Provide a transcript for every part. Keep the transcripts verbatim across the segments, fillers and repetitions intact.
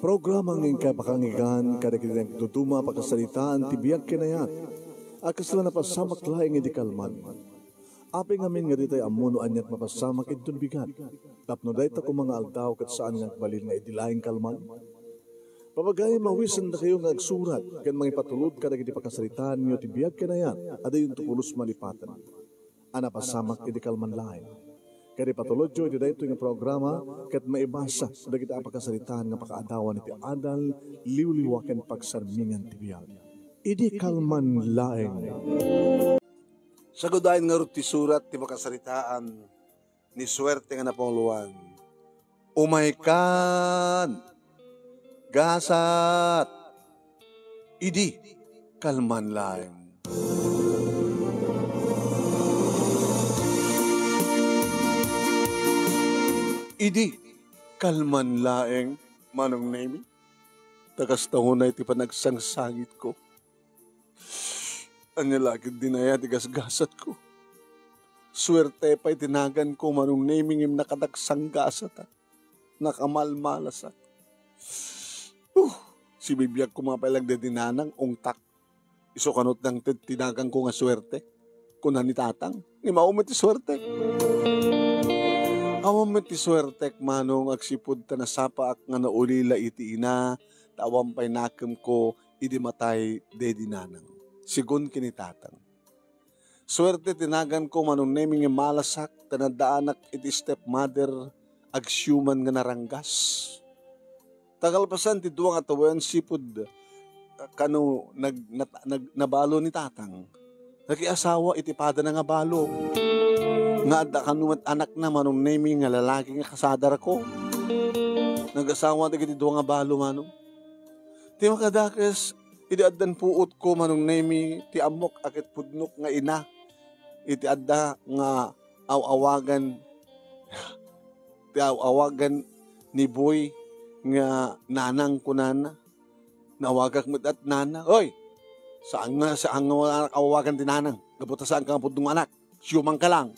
Programa nga inkay pakanggan kadagiti nagduduma a pakasaritaan ti biag ken ayat a kasla napasamak laeng idi kalman. Apay ngamin nga ditay ammo no aniat mapasamak inton bigat, tapno dayta koma nga aldaw ket saan nga agbalin nga idi laeng kalman? Papagayam, awisendakayo nga agsurat ken mangipatulod kadagiti pakasaritaanyo ti biag ken ayat a dayonto pulos malipaten a napasamak idi kalman laeng. Ket ipatulodyo iti daytoy nga programa ket maibasa dagiti a pakasaritaan nga pakaadawan iti adal, liwliwa ken pagsarmingan ti biag. Idi kalman laeng. Sagudayen ngarud ti surat ti pakasaritaan ni Suerte nga napanguloan. Umaykan! Gasat! Idi kalman laeng. Idi kalman laeng, Manong Nemi. Ta kasta unay ti panagsangsangitko. Ania la ket dinaya ti gasgasatko. Suerte pay ti naganko, Manong Nemi, ngem nakadaksanggasatak. Nakamalmalasak. Uh, sibibiag koma pay lagda di nanang, ungtak. Isu kanut nangted ti naganko nga suerte, kuna ni Tatang. Ngem awan met ti suerte. Awan met ti suertek, Manong, agsipud ta nasapaak nga naulila iti ina, ta awan pay nakemko idi matay daydi nanang. Sigun ken ni Tatang. Suerte ti naganko, Manong Nemi, nga malasak ta naddaanak iti stepmother, agsiuman nga naranggas. Ta kalpasan ti dua nga tawen, sipud, ah, kano nag-, nat-, nag-, nabalo ni Tatang, nakiasawa iti padana nga balo. Nga adda kano met anakna, Manong Nemi, nga lalaki nga kasadarko. Nag-asawa dagiti dua nga balo, Manong. Ti makadakes, idi addan puotko, Manong Nemi, ti ammok a ket pudnok nga ina, iti adda nga aw-awagan, ti aw-awagan ni Boy nga nanang kunana. Nawagak met at nana, "Oy! Saan nga, saan nga wala awagan ti nanang? Gapu ta saan ka nga pudno nga anak. Siuman ka lang."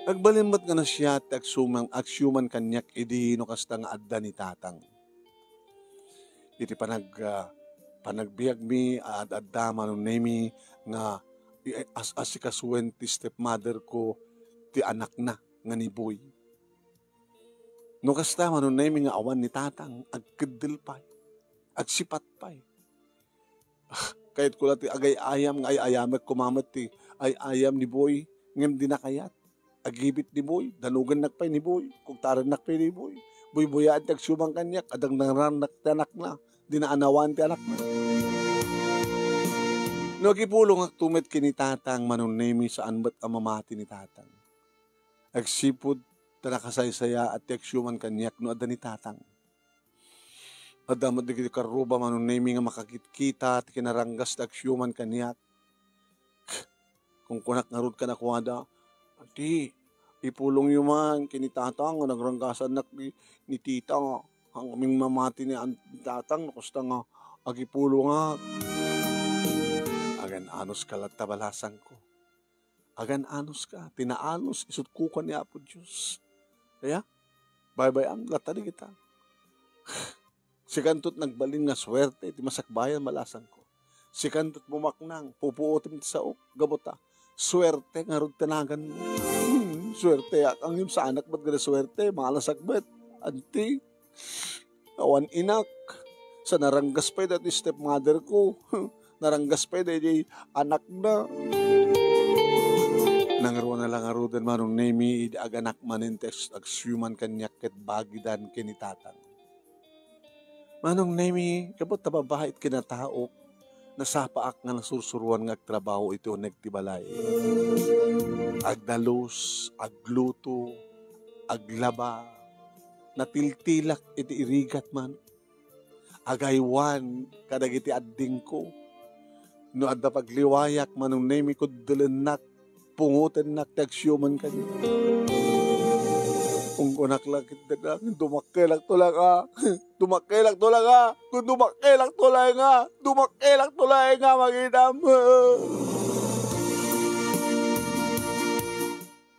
Agbalin met nga nasia ti agsuman, agsiuman kaniak idi no kasta nga adda ni Tatang. Iti panag-, ah, panagbiagmi, ad-adda, Manong Nemi, nga i-, as-, asikasuen ti stepmother ko ti anakna nga ni Boy. No kasta, Manong Nemi, nga awan ni Tatang, agkeddel pay, agsipat pay. Kayatko la ti agay-ayam nga ay-ayamek koma met ti ay-ayam ni Boy, ngem dina kayat. Agibit ni Boy, danugennak pay ni Boy, kugtarennak pay ni Boy. Buybuyaen ti agsiuman kaniak, adangdangrannak ti anakna, dina anawan ti anakna. No agipulongakto met ken ni Tatang, Manong Nemi, saan met a mamati ni Tatang. Agsipud ta nakasaysayaat ti agsiuman kaniak no adda ni Tatang. Adda met dagiti karruba, Manong Nemi, nga makakitkita ti kinaranggas ti agsiuman kaniak. Kunkunak ngarud kadakuada, "Anti, ipulongyo man ken ni Tatang nga nagranggasannak ni, ni Tita nga, nga mamati ni an-, ni Tatang no kasta nga agipulongak." Agan-anuska latta, balasangko. Agan-anuska, ti naanus isut' kukua ni Apo Dios. Kaya, baybay-am latta dagita. Sikanto ti nagbalin nga suerte iti masakbayan, balasangko. Sikanto ti bumaknang, pupuotem ti saok, gapu ta suerte ngarud ti naganmo. Hmm, suerteak, ngem saanak met nga nasuerte, malasak met. Anti, awan inak. Sa naranggas pay dati stepmother ko. Naranggas pay daydi anakna. Nangruna la ngaruden, Manong Nemi, idi aganak manen ti ag-, agsiuman kaniak ket bagidan ken ni Tatang. Manong Nemi, gapu ta babai ti kinataok, nasapaak nga nasursuroan nga agtrabaho iti uneg ti balay. Agdalus, agluto, aglaba, natiltilak iti irigat man. Agaywan kadagiti addingko. No adda pagliwayak, Manong Nemi, kuddelennak, pungotennak ti agsiuman kaniak. Unggonak la ket daga, dumakkelak to lang a, dumakkelak to lang a, kun dumakkelak to lang a, dumakkelak to lang a, makidam.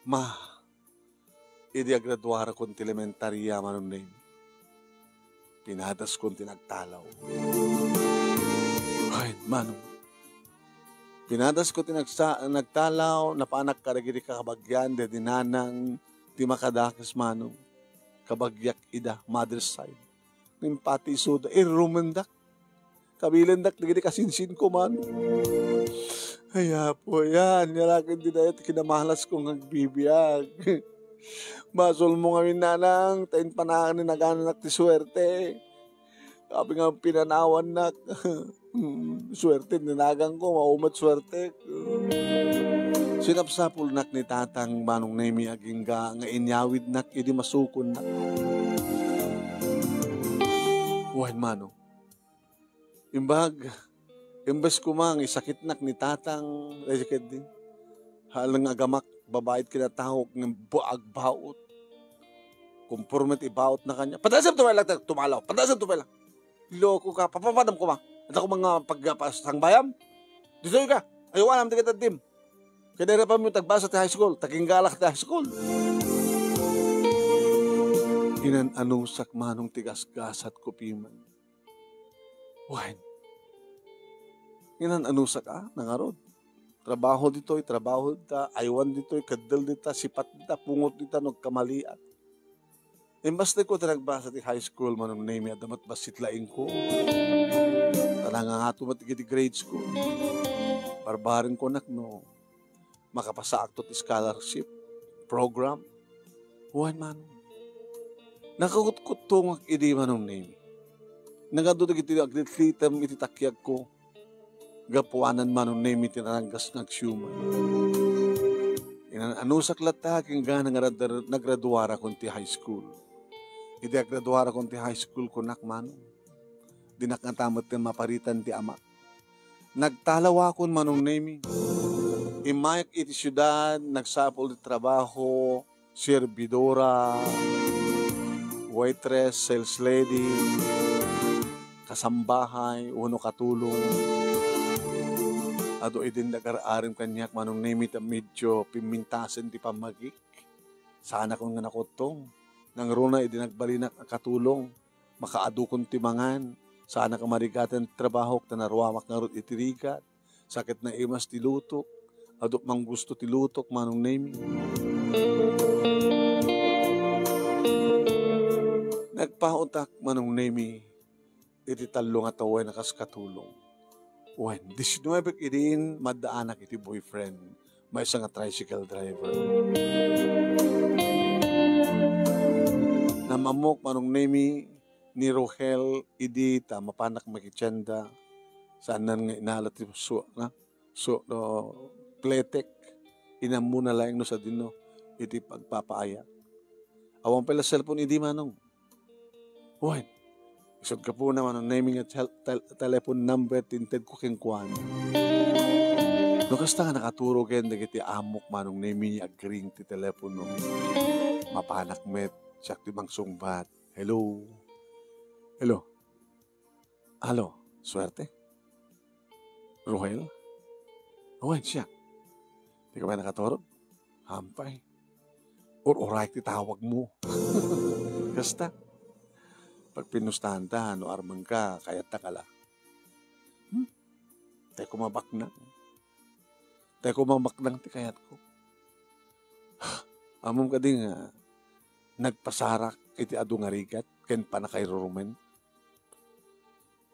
Ma, idi agraduarakon ti elementaria, Manong Nemi, pinadaskon ti nagtalaw. Ay, Manong. Pinadasko ti nagsa-, nagtalaw, napanak kadagiti kakabagian, daydi nanang ti makadakes, Manong. Kabagiak ida, mother's side. Ngem pati isuda, irrumendak. Kabilendak dagiti kasinsinko, Manong. Ay, Apo, yan. Yaraken ti dayta kinamalasko nga agbibiag. Basolmo ngamin, nanang, ta impanakon ni nagananak ti suerte. Apay nga pinanawannak. Hmm, suerte, nanaganko, maumet suerte. Sinapsapulnak ni Tatang, Manong Nemi, agingga nga inyawidnak idi masukonnak. Wen, Manong. Imbag, imbes koma nga isakitnak ni Tatang, daydi ketdi, haleng agamak, babai ti kinatahok nga ba-, agbaut. Kumporme ti ibautna kaniak. Padaesem to pay laeng, tumalaw. Padaesem to pay laeng. Loko ka, papapadam koma. Adda koma nga pagpasangbayam. Ditoy ka. Ayaw anam ti kataddim. Kaya dayta pay met agbasa ti high school. Taginggalak ti high school. Inan-anusak, Manong, ti gasgasatko, piman. Wen. Inan-anusak, a, nangarud. Trabaho ditoy, trabaho dita, aywan ditoy, keddel dita, sipat dita, pungot dita, no agkamalian. Imbasteko ti nagbasa ti high school, Manong Nemi, adda met bassit laingko. Ta nangangato met iti grade school. Barbarenko nak no makapasaakto ti scholarship program. Wen, Manong. Nakakutkuttongak idi, Manong Nemi. Nagadu dagiti aglitlitem iti takiagko. Gapuanan, Manong Nemi, ti naranggas nga agsiuman. Inan-anusak latta agingga nga nagrad-, nagraduarakon ti high school. Idi agraduarakon ti high school, kunak, Manong, dinak ngata metten maparitan ti amak. Nagtalawakon, Manong Nemi. Immayak iti siudad, nagsapul ti trabaho, serbidora, waitress, sales lady, kasambahay, wenno katulong. Adu idin nagar-arem kaniak, Manong Nemi, ta medyo pimmintasen ti pammagik. Saanakon nga nakuttong. Nangruna idi nagbalinak a katulong, makaadukon ti mangan. Saanak a marigaten ti trabahok ta naruamak ngarud iti rigat. Sakit naimas ti lutok. Aduk manggusto ti lutok, Manong Nemi. Nagpaotak, Manong Nemi, iti tallo nga tawen a kas katulong. Wen, diecinuebe idin maddaanak iti boyfriend, maysa nga tricycle driver. Namammok, Manong Nemi, ni Rohel idi ta mapanak makitienda, saanen nga inala ti su-, na, su-, no, pletek, inammona laeng no sadino iti pagpapaayak. Awan pay la cellphone idi, Manong. Wen, isut' gapuna, Manong Nemi, nga tel-, tel-, telephone number ti intedko kenkuana. No kasta nga nakaturo ken dagiti amok, Manong Nemi, agring ti telepono. Mapanak met, siak ti mangsungbat. Hello? Hello? Alo, suerte? Rohel? Awan, siak. Di ka ba nakaturog? Hampay. Ur-uray ti tawag mo. Kasta. Pagpinustaan ta, no armen ka, kayat ta kala. Hmm? Tay ko mabaknang. Tay ko mabaknang ti kayat ko. Amom kadi nga nagpasarak iti adu nga rigat ken pannakairurumen.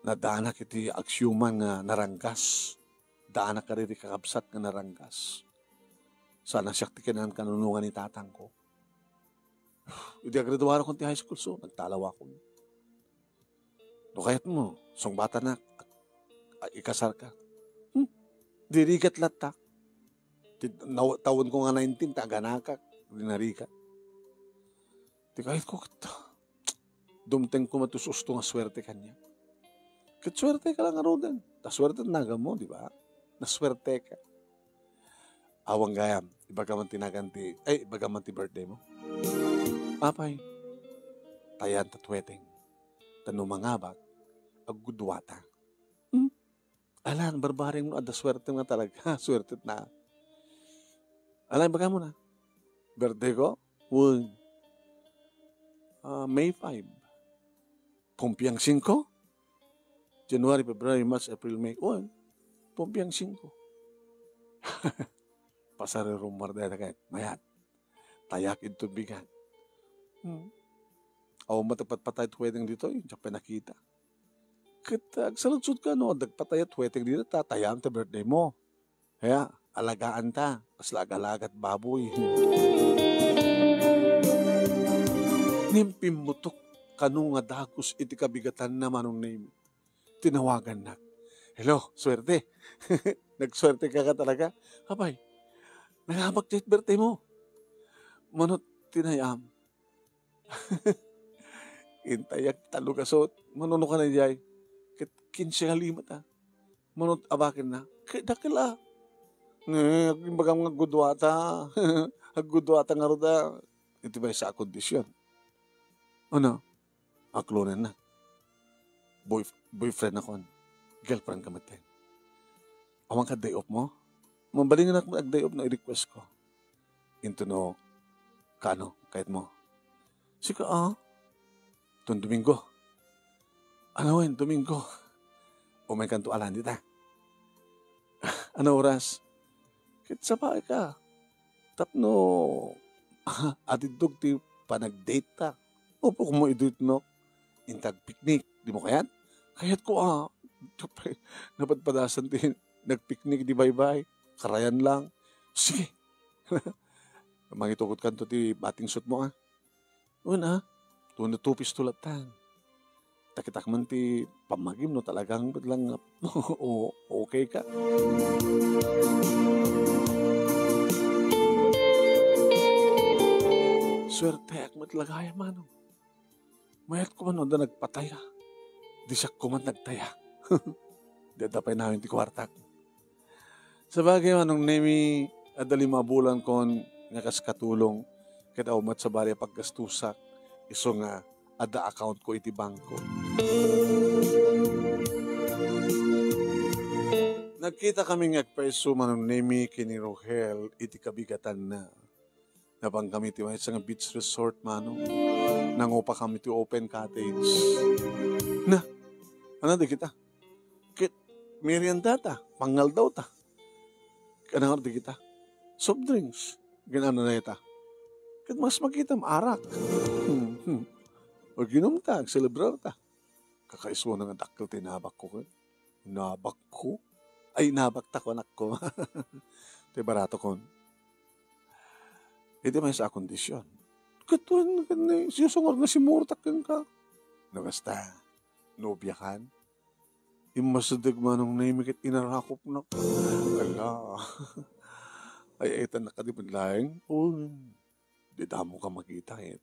Nadaanak iti agsiuman nga naranggas. Daanak kadi ti kakabsat nga naranggas. Saan a siak ti kinankanunongan ni tatangko. Idi agraduarakon ti high school, so, nagtalawakon. No kayat mo, sungbatanak, a-, ikasarka. Hmm? Di rigat latta. Ti, naw-, tawenko nga nineteen, ta aganakak, di narigat. Ti kayatko ket, dumtengko met ti usto nga suerte kaniak. Ket suerte ka la ngaruden. Ta suerte ti naganmo, di ba? Nasuerte ka. Awan gayam, ibaga man ti nagan ti, ay, ibaga man ti birthday mo. Apay, tayan ta tuweteng. Ta no mangabak, aggudwata. Hmm? Alan, barbareng mo, adda suerte nga talaga. Suerte na. Alan, ibaga mo na. Birthday ko? Wen. ah, May five. Pumpiang singko? January, February, March, April, May. Wen, pumpiang singko. Pasar rumor dayta ket mayat. Tayak iti bigat. Hmm. Awan met ti patpatayat wedding ditoy, diak pay nakita. Ket, ah, agsaludsodka no, adda patpatayat wedding dita, ta tayam ti birthday mo. Kaya, alagaanta, kasla agalagat baboy. Ngem pimmutok kano nga dagus iti kabigatanna, Manong Nemi. Tinawagannak. "Hello, suerte." Nagsuerte ka ka talaga. Apay, nangabak ti birthday mo. Manot tinayam. Intayak ti tallo gasut. Mano no ka na jay? Ket kinse nga lima ta. Manot abaken na. Ket dakkel a. Ne, imbagam nga agguduata. Agguduata nga ruda. Iti maysa a kondisyon. Ano? Aklonen na. Boy-, boyfriend na kon. Girlfriend ka met. Awan ka day off mo? Mabalingan ak ag day off no i-request ko. Into no, kano, kahit mo. Sika, ah? Ton Domingo. Ano wen, Domingo? Umay kanto alan dita. Ano oras? Ket sa bahay ka. Tapno, atiddog ti panag-date ta. Upo mo idutnok. Intag picnic. Di mo kayat? Kayat ko, ah. Napadpadasan ti nagpicnic di baybay. Karayan lang. Sige. Mangitukot kanto ti bating suot mo, ah. Wen, ah. Tuno tupis to latta. Takitak man ti pammagim no talagang bet lang o-, okay ka. Suerteak met la gayam, Manong. Mayat ko man no adda nagpataya. Di siak ko man nagtaya. Di adda pay nayon ti kuartak. Sabagay, Manong Nemi, adda lima a bulan kon nga kas katulong, ket awan met sabali a paggastusak, isu nga adda account ko iti bangko. Nagkita kami nga agpayso, Manong Nemi, ken ni Rohel iti kabigatanna. Napan kami ti maysa nga beach resort, Manong. Nangupa kami ti open cottage. Na, ano di kita? Ket merienda ta, pangaldaw ta. Kanang di kita? Soft drinks. Ginano na ita? Ket mas makita, maarak. Hmm, hmm. O ginum ta, agselebrar ta. Kakaisuna nga dakkel ti inabak ko, ket. Inabak ko? Ay, inabak ta ko, anak ko. Ti barato kon. Iti maysa a kondisyon. Ket wen, ket ni, sisungor nga simurtak kenka. No kasta, nobia kan? Immasideg Manong Nemi ket inarakopnak. Ala. Ay, ay, tan nakadipid laeng. Oh, di damo ka makita, eh.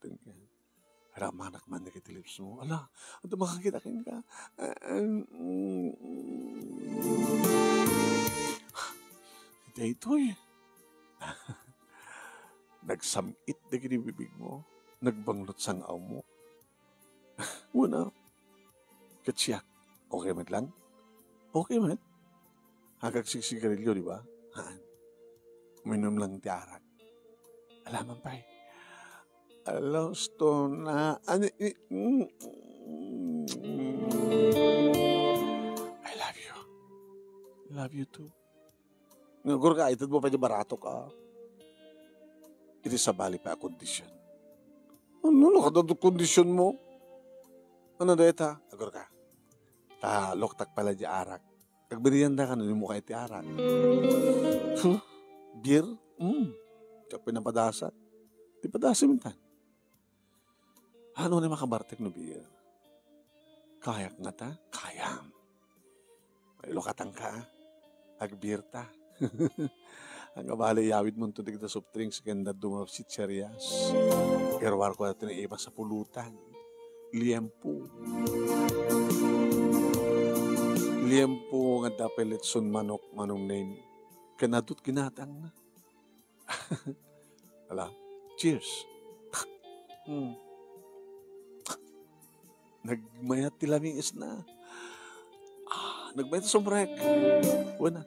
Ramanak man dagiti lips mo. Ala, adda makakita kenka. Ah, ah, mm, mm. Daytoy. Nagsam-it dagiti bibig mo. Nagbangnot sang-aw mo. Una, ket siak, okay met lang? Okay met. Agagsigsigarilyo, di ba? Haan. Uminom lang ti arak. Alaman pay. Alos to na, ani, i-, mm, mm. I love you. Love you too. Nga, agurka, ited mo pay ti baratok, ah. Iti sabali pay a kondisyon. Ano, nakadado kondisyon mo? Ano, dayta? Agurka. Ta, loktak pala di arak. Agmerienda ka, no, di mo kaya ti arak. Huh? Beer? Mm. Diak pinapadasan. Di padasem intan. Ano na makabartek no beer? Kayak nga ta? Kayam. Ay, lokatan ka, ah. Agbeer ta. Ang abali, iyawid mo to dagita soft drinks ken dadduma chicherias. Iruar ko natin ang iba sa pulutan. Liempo. Liempo nga dapat litson manok, Manong Nemi. Kanadot ginatang na. Ala, cheers. Hmm. Nagmayat ti lamiis na. Ah, nagmayat ti sumrek. Wala.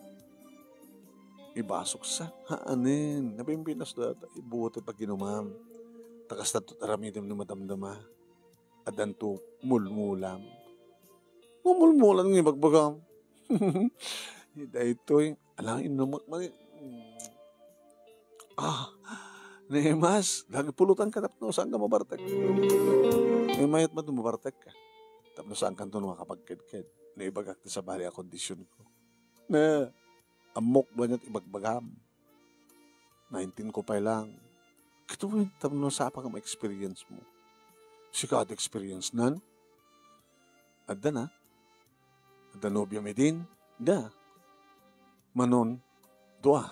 Ibasok sa. Haanen. Napimpinas da. Ibuot ti pag-inumam. Takas na to aramidem ni madamdama. addanto mulmulam. Mumulmulan nga ibagbagam. Daytoy, alang inumak man. Ah, Nemas, lagi pulutan ka tapno saan ka mabartek. May mayat man mabartek ka. Tapno saan kanto makapagkedked. Naibagak ti sabali a kondisyon ko. Na, ammok ba niya't ibagbagam? Naintin ko pay lang. Kito tapno sapa nga ma-experience mo. Sika at experience nan? Adda na. Adda nobia mi din? Da. Manon, dua.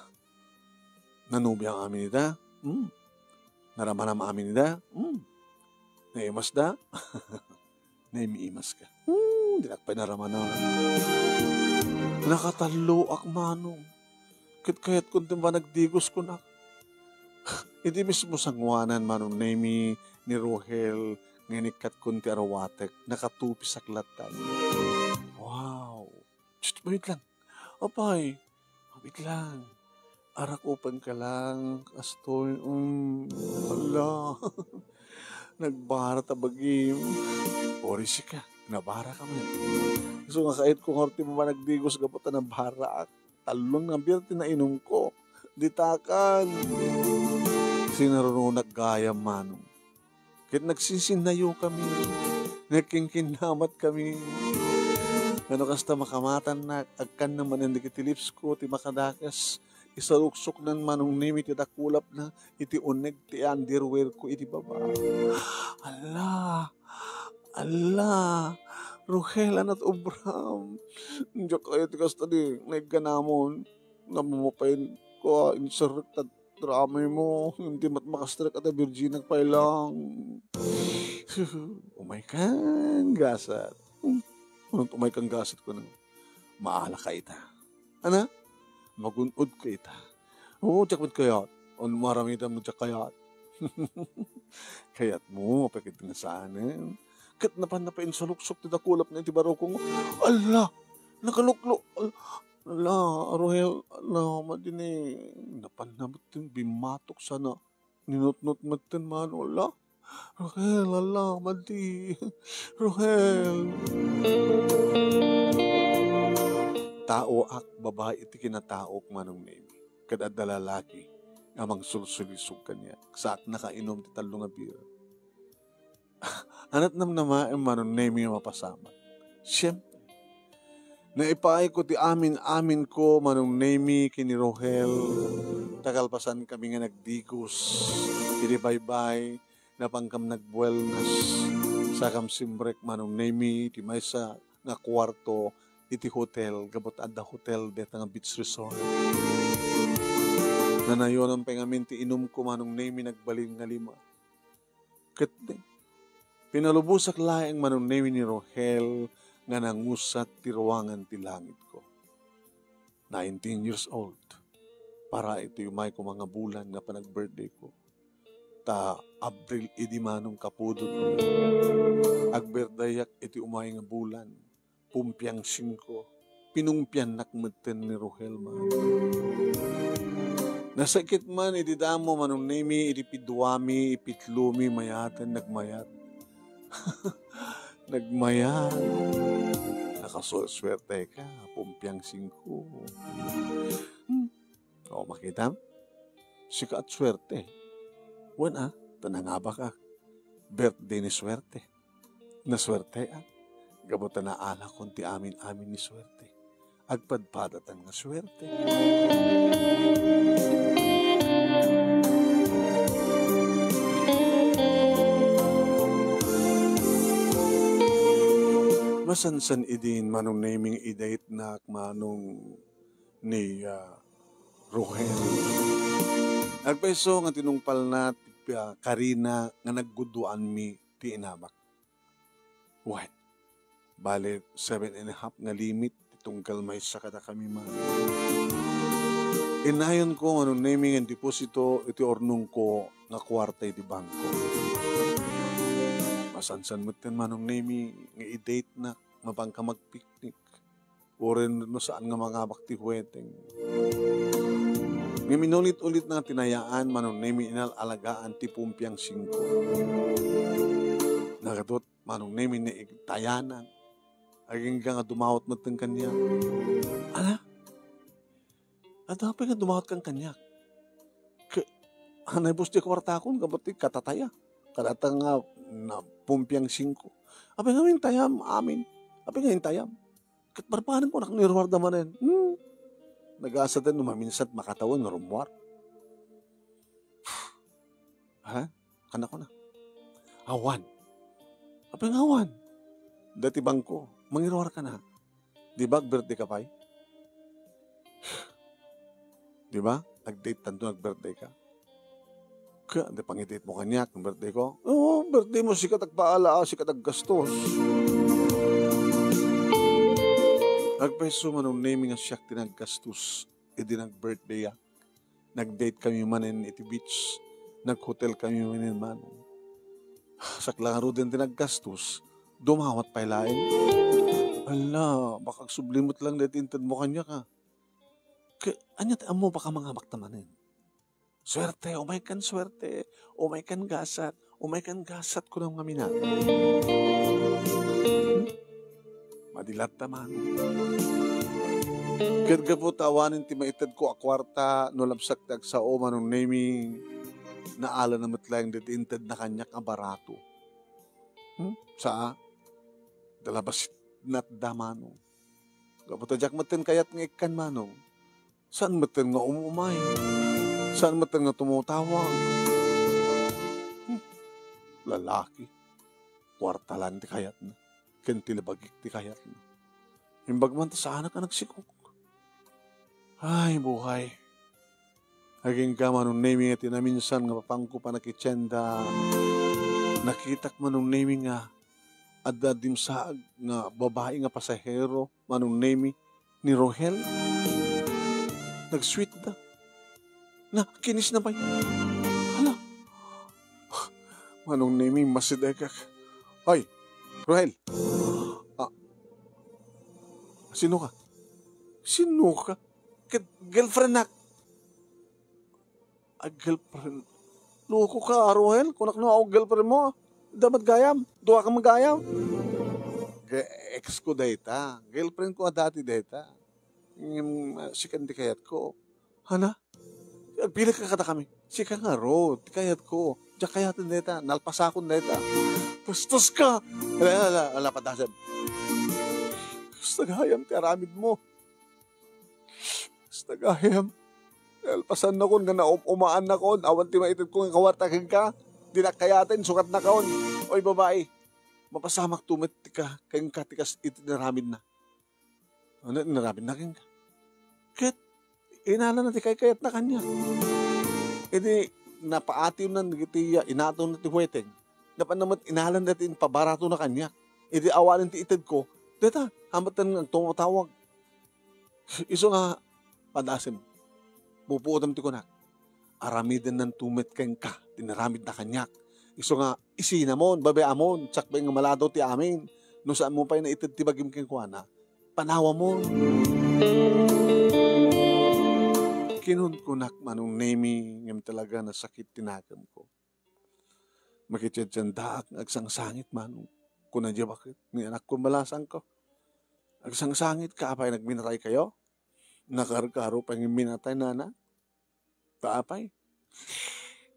Nanobia amin ida? Hmm. Naramanam amin ida? Hmm. Naimas da? Naimiimas ka. Hmm, dinak pay naramanan. Nakatalloak, Manong. Ket kayatkon ti managdigos kunak. Iti mismo sangoanan, Manong Nemi, ni Rohel, nga inikkatkon ti arwatek, nakatupisak latta. Wow! Shh, wait lang. Apay, wait lang. Arakupen ka lang, kastoy. Mm, ala. Nagbara ta bagim. Ori sika, nabara ka man. So nga kayat ko nga ti managdigos gapu ta nabaraak. Tallo nga beer ti nainom ko. Ditakan. Sinarunonak gayam, Manong. Ket nagsinsinnayo kami. Nagkinkinnamat kami. Ngano kasta makamatannak, agkanna manen dagiti lips ko ti makadakes. Isaluksoknan, Manong Nemi, ti dakulapna iti uneg ti underwear ko iti baba. Ala! Ala! Rohel, ania't ubram? Diak kayat ti kasta di naigganamon. Namamapain ko a inserrek ta dramay mo. Hindi mat makastrek a ta virginak pay lang. Umay kan gasat. Ano umay kan gasat ko na? Maala ka ita. Ana? Magun-od ka ita. Oo, diak met kayat. Ano mo aramidam no diak kayat? Kayat mo, apay ket nga saan, eh? Ket napan na pay insaluksok ti dakulapna iti barukong. Ala! Nakaluklo! Al-, ala, Rohel, ala, madini. Napan na met ti bimmatok sana. Ninutnot met ten man, ala. Rohel, ala, madi. Rohel. Taoak, babai iti kinataok, Manong Nemi. Ket adda lalaki a mangsulsulisog kaniak. Saak nakainom ti tallo nga beer. Ania't namnamaem, Manong Nemi, a mapasamak? Siempre. Naipaay ko ti amin-amin ko, Manong Nemi, ken ni Rohel. Ta kalpasan kami nga nagdigos iti baybay, napan kam nagbuelnas. Sakam simrek, Manong Nemi, ti maysa nga kuarto iti hotel, gapu ta adda hotel deta nga beach resort. Nanayonan pay ngamin ti inumko, Manong Nemi, nagbalin nga lima. Ket pinalubosak laeng, Manong Nemi, ni Rohel nga nangusat ti ruangan ti langitko. Nineteen years old. Para iti umay koma nga bulan nga panag-birthday ko. Ta Abril idi, Manong, kapudot. Agbirthdayak iti umay nga bulan. Pumpiang singko. Pinungpiannak metten ni Rohel, Manong. Nasakit man idi damo, Manong Nemi, idi piduami, ipitlomi, mayaten, nagmayat. Nagmayat. Nakasuersuerte ka, Pumpiang singko. Hmm. O, makitam? Sika at suerte. Wen a, ta nangabak a. Birthday ni suerte. Nasuerte a. Gapu ta naalakon ti amin-amin ni suerte. Agpadpadatan nga suerte. Masansan idin, Manong Neming, idaytnak, Manong ni, ah, Rohel. Agpayso nga tinungpalna ti, ah, karina nga nagguduanmi ti inabak. Wen, bale, seven and a half nga limit ti tunggal maysa kadakami man. Innayon ko nga Manong Nemi nga deposito iti urnongko nga kuarta iti bangko. Masansan metten, Manong Nemi, nga idaytnak mapangka magpiknik. Uray no saan nga mangabak ti hueteng. Ngem inulit-ulit na nga tinayaan, Manong Nemi, inal-alagaan ti pumpiang singko. Nagaduat, Manong Nemi, ni tayanak. Agingga nga dumawat metten kaniak. Ala? Adda apay nga dumawat kan kaniak? Ke-, anay bus ti kuartakon, gapu ti katataya. Kadata nga na pumpiang singko. Apay nga intayam, amin? Apay nga intayam? Ket barbareng kunak no iruarda manen. Hmm. Nagasaden no maminsat makatawen nga rummuar. Ha? Kanakuna. Awan. Apay nga awan? Dati bangko, mangiruar ka na. Di ba, ag-birthday ka pay? Di ba? Ag-date tanto, ag-birthday ka. Kaya, di pangidate mo kaniak, ang birthday ko? Oo, birthday mo, sikat agpaala, sikat aggastos. Agpayso, Manong Nemi, nga siak ti naggastos, idi nag-birthday, ah. Nag-date kami manen iti beach. Nag-hotel kami manen, Manong. Sakla ngaruden ti naggastos, dumawat pay laeng. Ala, baka agsubli met lang daytoy inted mo kaniak, ah. Ke-, ania ti ammo, baka mangabakta manen. Suerte, umay kan suerte, umay kan gasat, umay kan gasat, kunam ngamin a. Hmm? Madi latta, Manong. Ket gapu ta awanen ti maitedko a kuarta, no labsak ti agsao, Manong Nemi, naalana met laeng daytoy intedna kaniak a barato. Hmm? Saa? Dalabas natda, Manong. Gapu ta diak metten kayat nga ikkan, Manong. Saan metten nga um-umay? Saan metten nga tumutawag? Hmm. Lalaki. Kuarta laeng ti kayatna. Ken ti labagik ti kayatna. Imbag man ta saanak a nagsikog. Ay, buhay. Agingga, Manong Nemi, nga ti naminsan nga papanko panakitienda, nakitak, Manong Nemi, nga adda dimsaag nga babai nga pasahero, Manong Nemi, ni Rohel. Nag-sweet da. Na, kinis na pay. Hala. Manong Nemi, masidegak. Hoy, Rohel. Ah, sino ka? Sino ka? Ket girlfriend nak. Ay, girlfriend. Loko ka, Rohel. Kunak no, ako girlfriend mo. Dapat gayam. Dua ka magayam. Ge-, ex ko dayta. Girlfriend ko a dati dayta. Ngem, ah, sikan ti kayat ko. Hana? Agpilek ka kadakami. Sika ngarud, ti kayat ko. Diak kayaten dayta. Nalpasakon dayta. Bastos ka! Ala, ala, ala, padasem. Kasta gayam ti aramid mo. Kasta gayam. Nalpasannakon nga naum-umaannakon. Awan ti maitedko nga kuarta kenka. Dinak kayaten, sukatnakon. Oy, babai. Mapasamak to met ti ka, kenka ti kas iti naramidna. Ano, naramidna kenka? Ket, inalana ti kaykayatna kaniak. Idi napaatiwnan dagiti, ah, inatonna ti huweteng, napanna met inalana dagiti impabaratona kaniak. Idi awanen ti itedko, dayta, hametten nga agtumawtawag. Isu nga, padasem, pupuotem ti kunak. Aramidennanto met kenka ti naramidna kaniak. Isu nga, isinamon, babaemon, sakbay nga maladaw ti amin. No saanmo pay naited ti bagim kenkuana, panawamon. Kinunkunak, Manong Nemi, ngem talaga nasakit ti nakemko. Makitiadtiandaak nga agsangsangit, Manong. Kuna diay baket, ni anakko, balasangko. Agsangsangitka apay, nagminataykayo? Nakarkaro pay nga minatay, nana? Ta apay?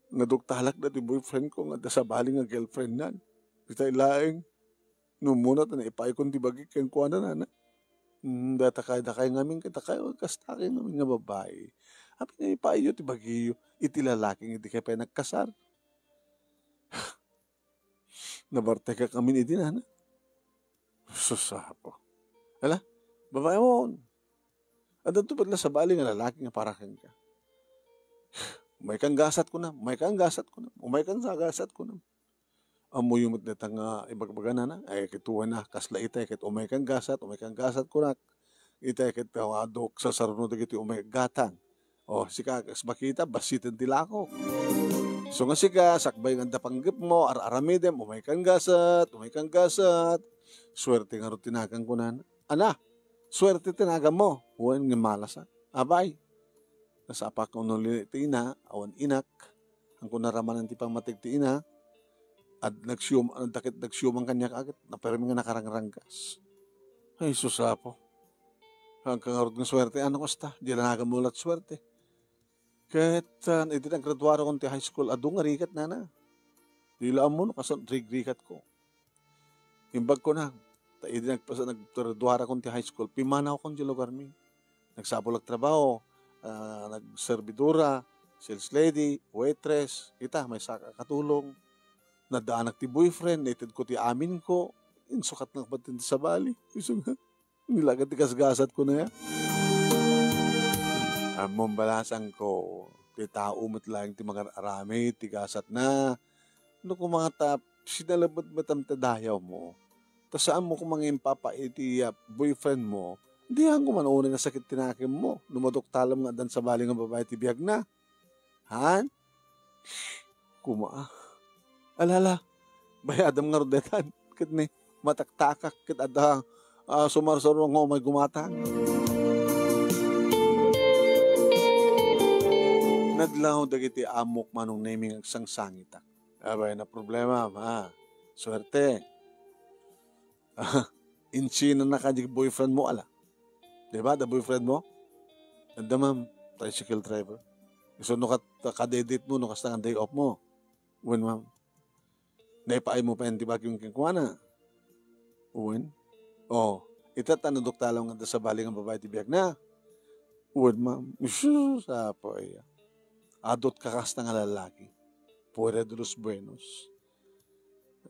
Naduktalak dati boyfriend ko nga adda sabali nga girlfriendnan. Itay laeng. No umuna ta naipaykon ti bagik kenkuana, nana. Hmm, data kay, dakay ngamin, kay dakay, kasta kay ngamin nga babai. Apay nga ipayyo ti bagiyo, iti lalaki nga idi kay pay nagkasar. Nabartekak amin idi, nana. Sus, apo. Ala, babaemon. Adda to pay la sabali nga lalaki nga para kenka. Umaykan gasat, kunam. Umaykan gasat, kunam. Umaykan sa gasat, kunam. Ammoyo met dayta nga ibagbaga, nana. Ay, kituana, kasla itay, ket umaykan gasat, umaykan gasat, kunak. Itay ket, ah, adda sasaruno dagiti umay gatang. O, sika, kas makita, bassiten ti lakok. Isu nga sika, sakbay nga adda panggepmo, ar-aramidem, umaykan gasat, umaykan gasat. Suerte ngarud ti naganko, nana. Ana, suerte ti naganmo. Wen nga malasak. Abay. Nasapak nga unuli ti ina, awan inak. Angko naramanan ti pammateg ti ina. Ad-, nagsium-, adda ket nagsiuman kaniak a ket napermi nga nakarangranggas. Ay, sus, Apo. Haanka ngarud nga suerte, ano kasta? Di la naganmo la't suerte. Ket, ah, idi naggraduarakon ti high school, adu nga rigat, nana. Di la ammo no kasano ti rigatko. Imbag ko na, ta idi nagpasa-, naggraduarakon ti high school, pimmanawkon ti lugarmi. Nagsapulak trabaho, ah, nagserbidora, sales lady, waitress, ita, maysa a katulong. Nadaanak ti boyfriend, naitedko ti aminko, insukatnak met ti sabali. Isu nga, nilagad ti gasgasatko na ya. Ammom, balasangko, ti tao met laeng ti mangar-aramid ti gasatna. No koma ta sinalabed met am ta dayawmo, ta saanmo koma nga impapa iti, ah, boyfriendmo, dihan koma unay nasakit ti nakemmo no maduktalam nga addan sabali nga babai ti biagna. Han? Koma, ah. Ala, ala. Bayadam ngarud daytan. Ket ni, mataktakak ket adda, ah, sumarsaro nga umay gumatang. Nadlaw dagiti ammok, Manong Nemi, nga agsangsangitak. Abay, no problema, ha? Suerte. Insina na kadi boyfriend mo, ala. Di ba, the boyfriend mo? Adda, ma'am, tricycle driver. Isu no kat-, kadedate mo, no kasta nga day off mo. Wen, ma'am. Naipaay mo pa yan ti bagim kenkuana. Wen. Oh, ita ta naduktalam nga adda sabali nga babai ti biagna. Wen, ma'am. Isus, Apo, iya. Adut ka kasta nga lalaki. Fuera de los buenos.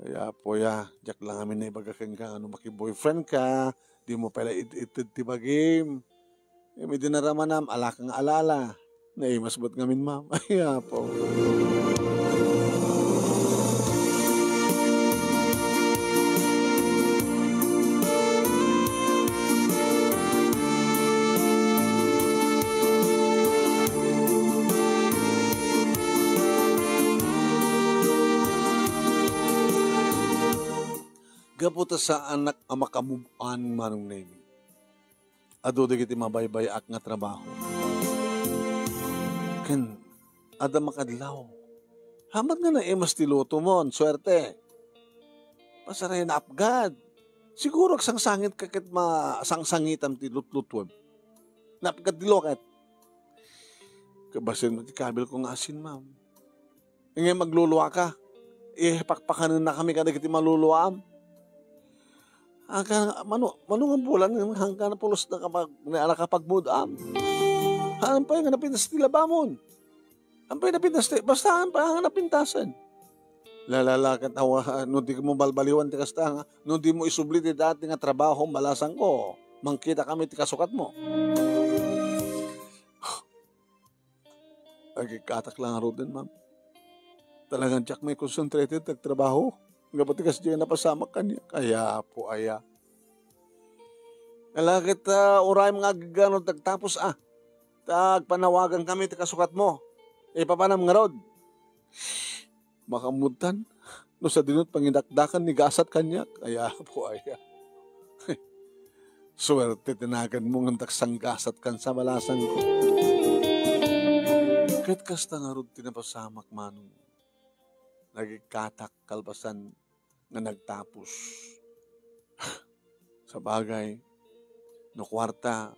Ay, Apo, ya, diak la ngamin naibaga kenka nga no maki-boyfriend ka, di mo pay la it-, ited ti bagim. Ngem idi naramanam, alaka nga alala. Naimas met ngamin, ma'am. Ay, Apo. Gapu ta saanak a maka-move on, Manong Nemi. Adu dagiti mabaybay-ak nga trabaho. Ken adda makadlaw. Hamat nga naimas ti luto mo, suerte. Pasaray, naapgad. Siguro agsangsangit ka ket masangsangitam ti lutlutuem. Naapgad ti loket. Kabasin mo ti kabil ko nga asin, ma'am. Ngem magluluaka. Ipakpakanennakami kadagiti maluluaam. Aga, mano, mano nga bulan nga hangkan pulos nakapag-, na-, nakapagmudam? Haan pay nga napintas ti labamon? Haan pay napintas ti, basta haan pay nga napintasen. Lalala ket awa, no di mo balbaliwan ti kasta nga, no di mo isubli ti dati nga trabaho, balasangko, mangkita kami ti kasukat mo. Agikkatak la ngaruden, ma'am. Talagan diak mai-concentrated ti agtrabaho. Gapu ti kasdiay napasamak kaniak. Ay, Apo, aya. Ala ket, ah, urayem nga agigano ti agtapos, ah. Ta agpanawagan kami ti kasukat mo. Ipapanam ngarud. Makaammotan no sadino ti pangidakdakan ni gasat kaniak. Ay, Apo, aya. Suerte ti naganmo ngem daksang gasat kan sa balasangko. Ket kasta ngarud ti napasamak, Manong. Nagikkatak kalpasan nga nagtapos. Sabagay, no kuarta,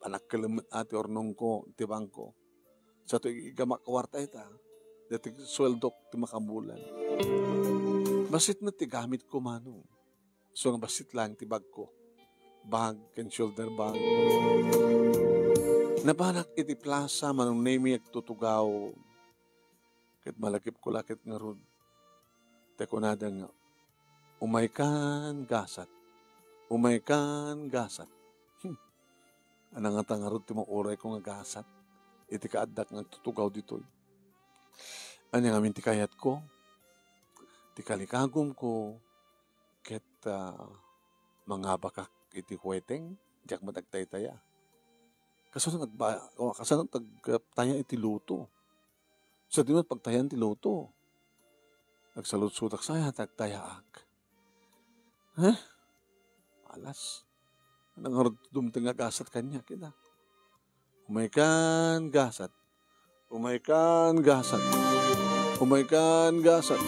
panakkelem met ti urnongko iti bangko. Sato ig-, iggamak kuarta ita, daytoy sueldok ti makabulan. Bassit met ti gamitko, Manong. Isu nga bassit laeng ti bagko. Bag ken shoulder bag. Napanak iti plasa, Manong Nemi, agtutugaw. Ket malagipko la ket ngarud. Ta kunada nga, "Umaykan gasat. Umaykan gasat." Hmm. Ania ngata ngarud ti maurayko nga gasat iti kaaddak nga agtutugaw ditoy? Ania ngamin ti kayatko? Ti kalikagumko ket, ah, mangabakak iti hueteng, diak met agtaytaya. Kasano nagba-, o, kasano tagtaya iti luto? Sadino pagtayan ti luto? Agsaludsodak saya, tagtayaak. Heh? Alas. Nangarud dumteng nga gasat kaniak, ita. Umaykan gasat. Umaykan gasat. Umaykan gasat.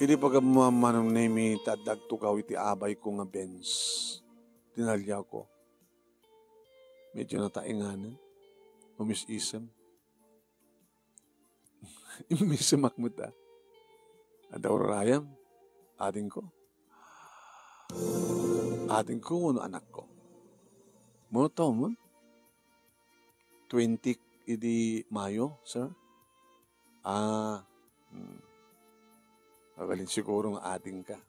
Idi pagammuan, Manong Nemi, ta adda agtugaw iti abayko nga Benz. Tinaliawko. Medyo natainganen. Umis-isem. Immisemak met a. Adda urarayam. Adingko. Adingko wenno anakko. Mano taon man? Twenty idi Mayo, sir? Ah, hmm. Mabalin siguro nga adingka.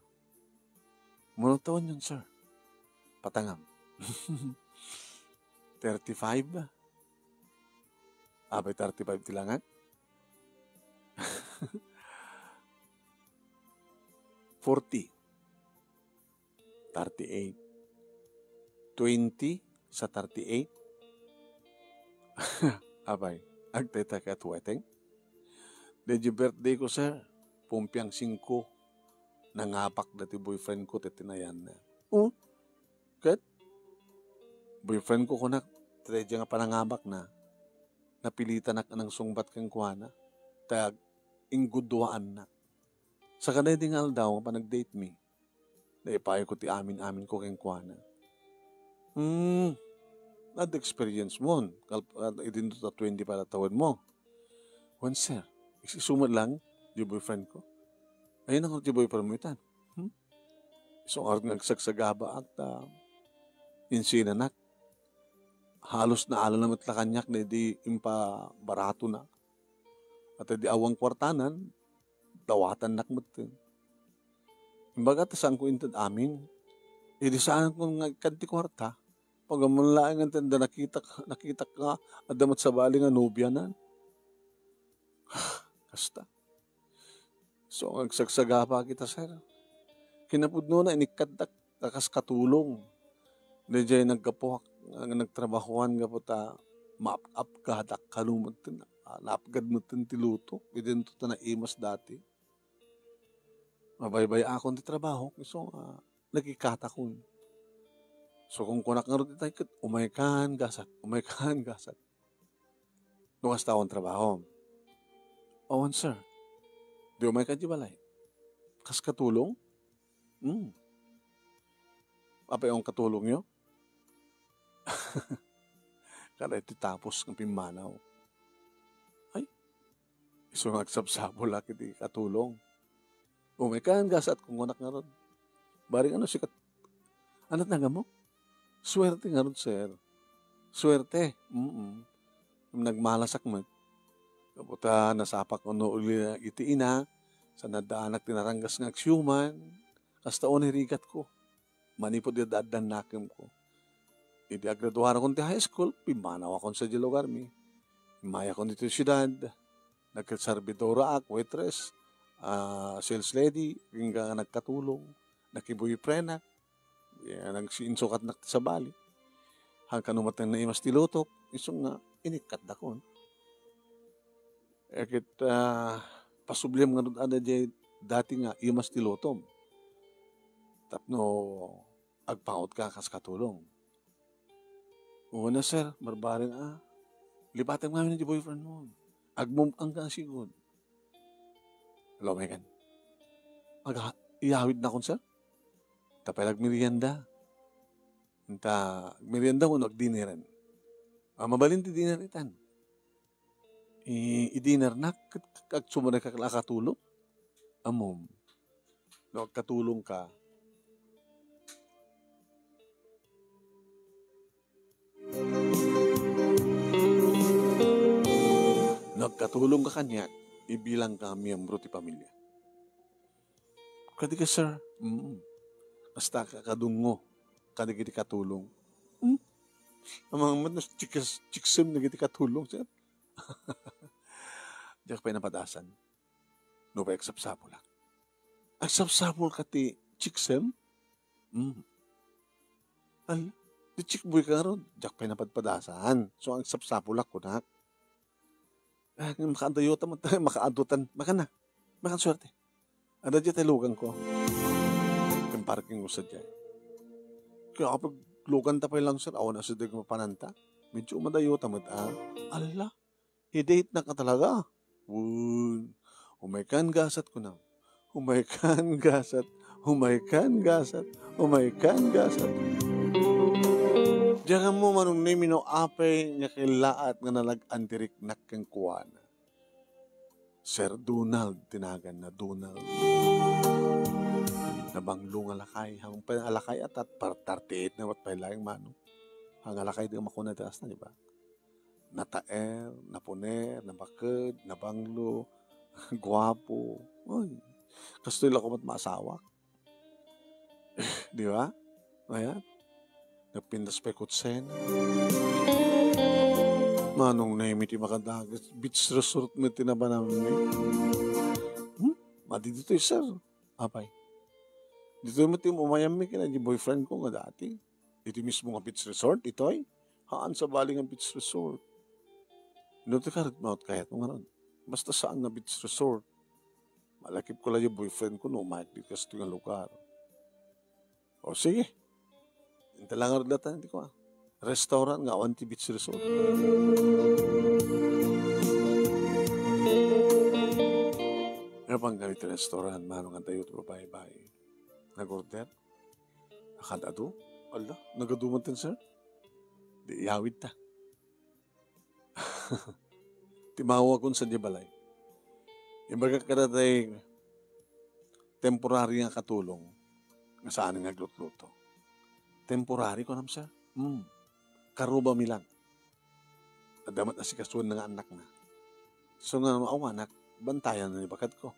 Mano taon yun, sir? Patangam. Thirty-five? Apay thirty-five ti langak? Forty. Thirty-eight. Twenty sa thirty-eight? Apay, agtayta ket wedding? Daydi birthday ko, sir. Pumpiang singko. Nangabak dati boyfriend ko, ti tinayanna. Oh? Ket? Boyfriend ko kunak, daydi nga panangabakna. Napilitanak a nangsungbat kenkuana. Ta ingguduaannak. Saka daydi nga aldaw, panag-date mi. Naipayko ti amin-aminko kenkuana. Hmm, adda experience mo. Kal-, ah, idinto ta twenty-five a tawenmo. Wen, sir, is-, isu met lang, di boyfriend ko. Ayun ang di boyfriend mo itan. Hmm? Isu nga agsagsagabaak ta insinanak. Halos naalana met la kaniak daydi impabaratona. Ket idi awan kuartanan, dawatannak metten. Imbaga ta saanko inted amin. Idi saanko nga ikkan ti kuarta, pag-ammon laeng nga adda nakitak, nakitak nga adda met sabali nga nobianan. Kasta. So, agsagsagaba kita, sir. Kinapudnona, inikkatdak a kas katulong. Daydiay naggapuak, nga nagtrabahoan gapu ta maap-apkadak kano metten, ah, naapgad metten ti luto. Idinto ta naimas dati. Mabaybay-akon ti trabaho, isu nga nagikkatakon. So, kunkunak ngarud itay ket, "Umaykan, gasat, umaykan, gasat." No kasta awan trabaho. Awan, sir. Di umaykan ti balay. Kas katulong? Hmm. Apay awan katulongyo? Kada iti tapos nga pimmanaw. Ay, isu nga agsapsapulak iti katulong. Umaykan, gasat, kunkunak ngarud. Bareng ano, sikat. Anat nagamo? Suerte ngarud, sir. Suerte. Mm. Nagmalasak met. Gapu ta nasapak no uli iti ina, sa naddaanak ti naranggas nga agsiuman, kasta unay rigatko. Manipud iti addan nakemko. Idi agraduarakon ti high school, pimmanawakon sadiay lugarmi. Immayakon ditoy siudad. Nagserbidoraak, waitress, ah, sales lady, ken nga nagkatulong, nakiboyfriendak, ya, nagsiinsukatnak ti sabali. Haan kano met naimas ti lutok, isu nga inikkatdakon. Eh, ket, ah, pasubliam ngarud a daydiay dati nga imas ti lutom. Tapno agpangotka kas katulong. Una, sir, barbareng a. Lipatem ngamin ti boyfriend mo. Agmum-ang ka sigud. Hello, Megan. Aga, iyawidnakon, sir? Tapay agmerienda. Enta, agmerienda wenno agdinneren? Ah, mabalin ti dinner itan. I-, i-dinnernak, ket, ket agsumanay ka la katulong? Ammom. No agkatulong ka, no agkatulong ka kaniak, ibilangka nga miyembro ti pamilya. Kadi ka, sir? Mm. Basta ka kadungo, kadagiti katulong. Hmm? Amangan met no chicks-, chicksem dagiti katulong, sir? Diak pay napadasan. Nupay agsapsapulak. Agsapsapulka ti chicksem? Hmm. Ala, ti chickboy ka ngarud. Diak pay napadpadasan. So, agsapsapulak, kunak. Ah, makaadayota met, makaadota. Makana. Makan suerte. Adda diay tay luganko. Ken parking ko sadiay. Kaya kapag luganta pay lang, sir, awan a sadiay mapananta. Medyo umadayota met, ah. Ala, i-date na ka talaga. Wun, umaykan gasat ko na. Umaykan gasat, umaykan gasat, umaykan gasat. Diak ammo, Manong Nemi, no apay nga kellaat nga nalag-an ti riknak kenkuana. Sir Donald ti naganna, Donald. Nabanglo nga lakay, hangpen a lakay a tat-, par-, thirty-eight na wat pay laeng, Manong. Ang lakay di makuna ti asna, di ba? Nataer, napuner, nabaked, nabanglo, guapo. Uy, kastoy la koma ti maasawak. Di ba? Ayan. Nagpintas pay kutsen. Manong Nemi ti makadagus, beach resort met ti nabanami. Hmm? Madi ditoy, sir. Apay. Ditoy met ti umayammi ken ni boyfriend ko nga dati. Iti mismo nga beach resort, itoy? Haan, sabali nga beach resort. No ti karud maut kayat mo nga ron. Basta saan nga beach resort. Malakip ko la diay boyfriend ko no umayak di kastoy nga lugar. O sige. Inta la ngarud latan ti kua. Restaurant nga awan ti beach resort. Napan kami ti restaurant, Manong, adayo ti babai-bai. Nag-order. Akad adu? Ala, nagadu man ten, sir? Di iyawid ta. Timaw a kun sadiay balay. Imbagak kada tay temporary nga katulong nga saan nga aglutluto. Temporary, kunam, sir? Hmm. Karubami lang. Adda met asikasuenna nga annakna. So nga no awanak, bantayan na ni baketko.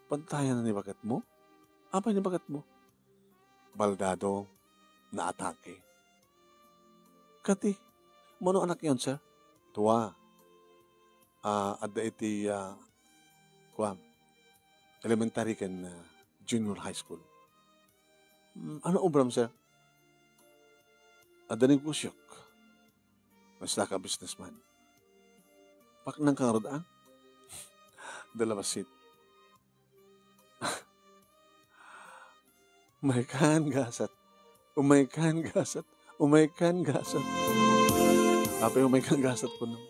Bantayan na ni baketmo? Apay ni baketmo? Baldado, naatake. Kadi, mano annakyon, sir? Dua. Ah, adda iti, ah, kuan, elementary ken, ah, junior high school. Mm, ano obram, sir? Adda negosyok. Mas laka businessman. Paknang ka ngarud, ah? Dala basit. Umaykan gasat. Umaykan gasat. Umaykan gasat. Apay umaykan gasat kunam?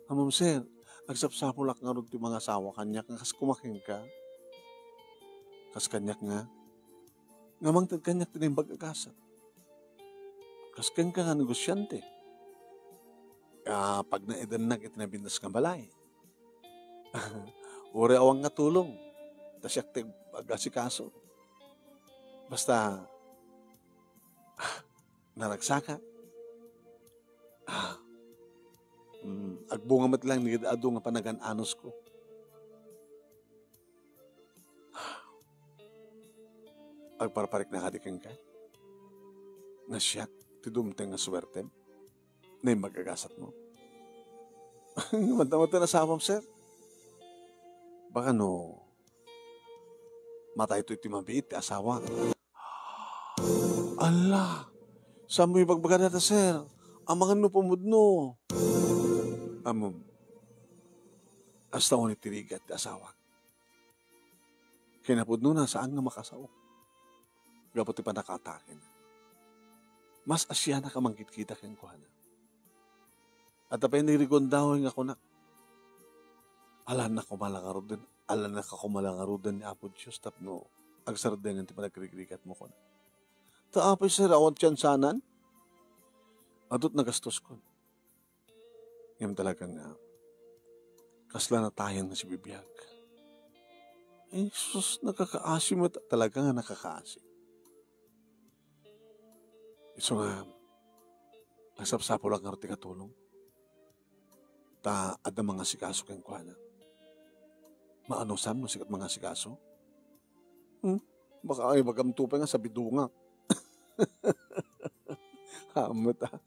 Ammom, sir, agsapsapulak ngarud ti mangasawa kaniak nga kas koma kenka. Kas kaniak nga, nga mangted kaniak ti naimbag a gasat. Kas kenka nga negosyante. Ah, pagnaedennak iti nabintas nga balay. Uray awan nga tulong. Ta siak ti agasikaso. Basta, naragsakak. Ah, mm, agbunga met lang ni adu nga panagan-anusko. Agparparikna kadi kenka? Nga siak ti dumteng nga suertem? Naimbag a gasatmo? Madama ti asawam, sir. Baka no, matayto iti mabiit ti asawa. Ala, saanmo ibagbaga dayta, sir? Amangan no pumudno. Ammom, kasta unay ti rigat ti asawak. Kinapudnona, saan nga makasao. Gapu ti pannakaatakena. Mas asianak a mangkitkita kenkuana. Adda pay ni Rigondaoy nga kunak, "Alannak koma la ngaruden, alannak koma la ngaruden ni Apo Dios tapno agsardengen ti panagrigrikatmo," kunak. "Ta apay, sir, awan ti siansanan? Adut nagastoskon." Ngem talaga nga, kasla natayen nga sibibiag. Ay, sus, nakakaasi met, talaga nga nakakaasi. Isu nga, nasapsapulak ngarud ti katulong. Ta adda mangasikaso kenkuana. Maanusam no sika ti mangasikaso? Hmm? Baka ay, bagamto pay nga sabidungak. Amet, ah.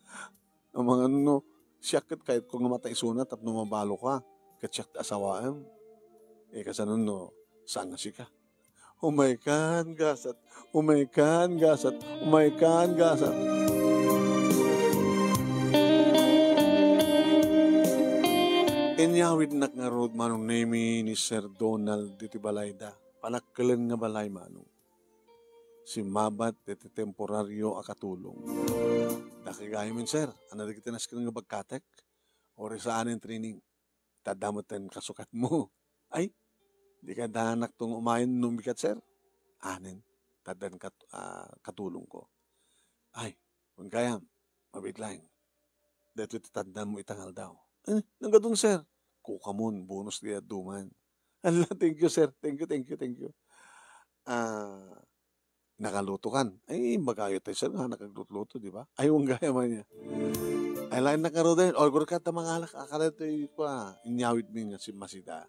Amangan no, siak ket kayatko nga mataisuna tapno mabaloka, ket siak ti asawaem. Eh, kasano no, saan nga sika? Umaykan, gasat. Umaykan, gasat. Umaykan, gasat. Inyawidnak ngarud, Manong Nemi, ni Sir Donald ditoy balayda. Panakkelen nga balay, Manong. Simmabat ditoy temporario a katulong. Dakagaymen, sir. Ano dagiti nasken nga bagkatek? Uray saanen training. Ta adda metten kasukatmo. Ay, Di kadanak tong umayen no bigat, sir? Anen, taddan kat-, ah, katulong ko. Ay, wen gayam, mabiit laeng. Daytoy ti taddan mo ita nga aldaw. Eh, naggadun, sir. Kukamon, bonus ti adduman. Ala, thank you, sir. Thank you, thank you, thank you. Ah, nakalutokan. Ay, imbagayo tayo, sir, nga nakaglutluto, di ba? Ay, wen gayam ania. Ay, lain na karuden. Or, gurkat ta mangalak, akala tayo, kwa, inyawid mi nga si Masida.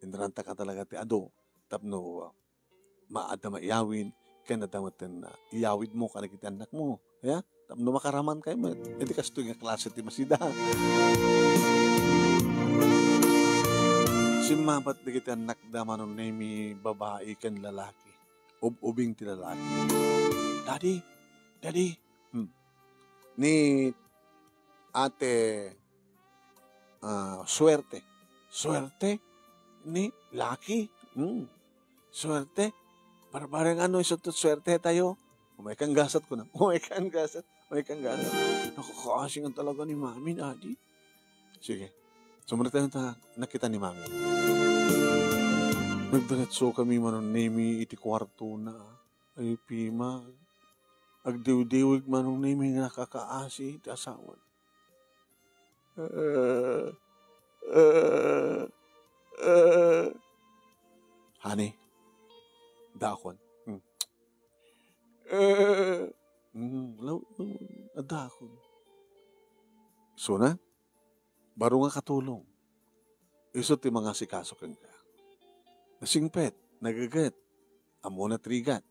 Inranta ka talaga ti adu. Tapno, maadda maiyawid, ken adda met ten, ah, iyawid mo kadagiti annakmo. Ya? Tapno makaraman kayo met. Iti kastoy nga klase ti Masida. Simmabat dagiti annakda, Manong Nemi, babai ken lalaki. Ub-ubing ti lalaki. "Daddy, Daddy." Hmm. Ni Ate, ah, Suerte. Suerte? Ni Lucky? Hmm. Suerte? Barbareng ano, isu ti suerte tayo. Umay kan gasat ko na. Umay kan gasat. Umay kan gasat. Nakakaasi nga talaga ni Mami, Daddy. Sige. Sumrek tayo ta nakita ni Mami. Nagdiretso kami, Manong Nemi, iti kuarto na. Ay, Pima. Agdiwdiwig, Manong Nemi, nga nakakaasi ti asawan. Eh, eh, eh. Honey, dakon. Hmm. Eh, hmm, law-, adakon. Suna, baro nga katulong. Isu ti mangasikaso kenka. Nasingpet, nageget, ammona ti rigat.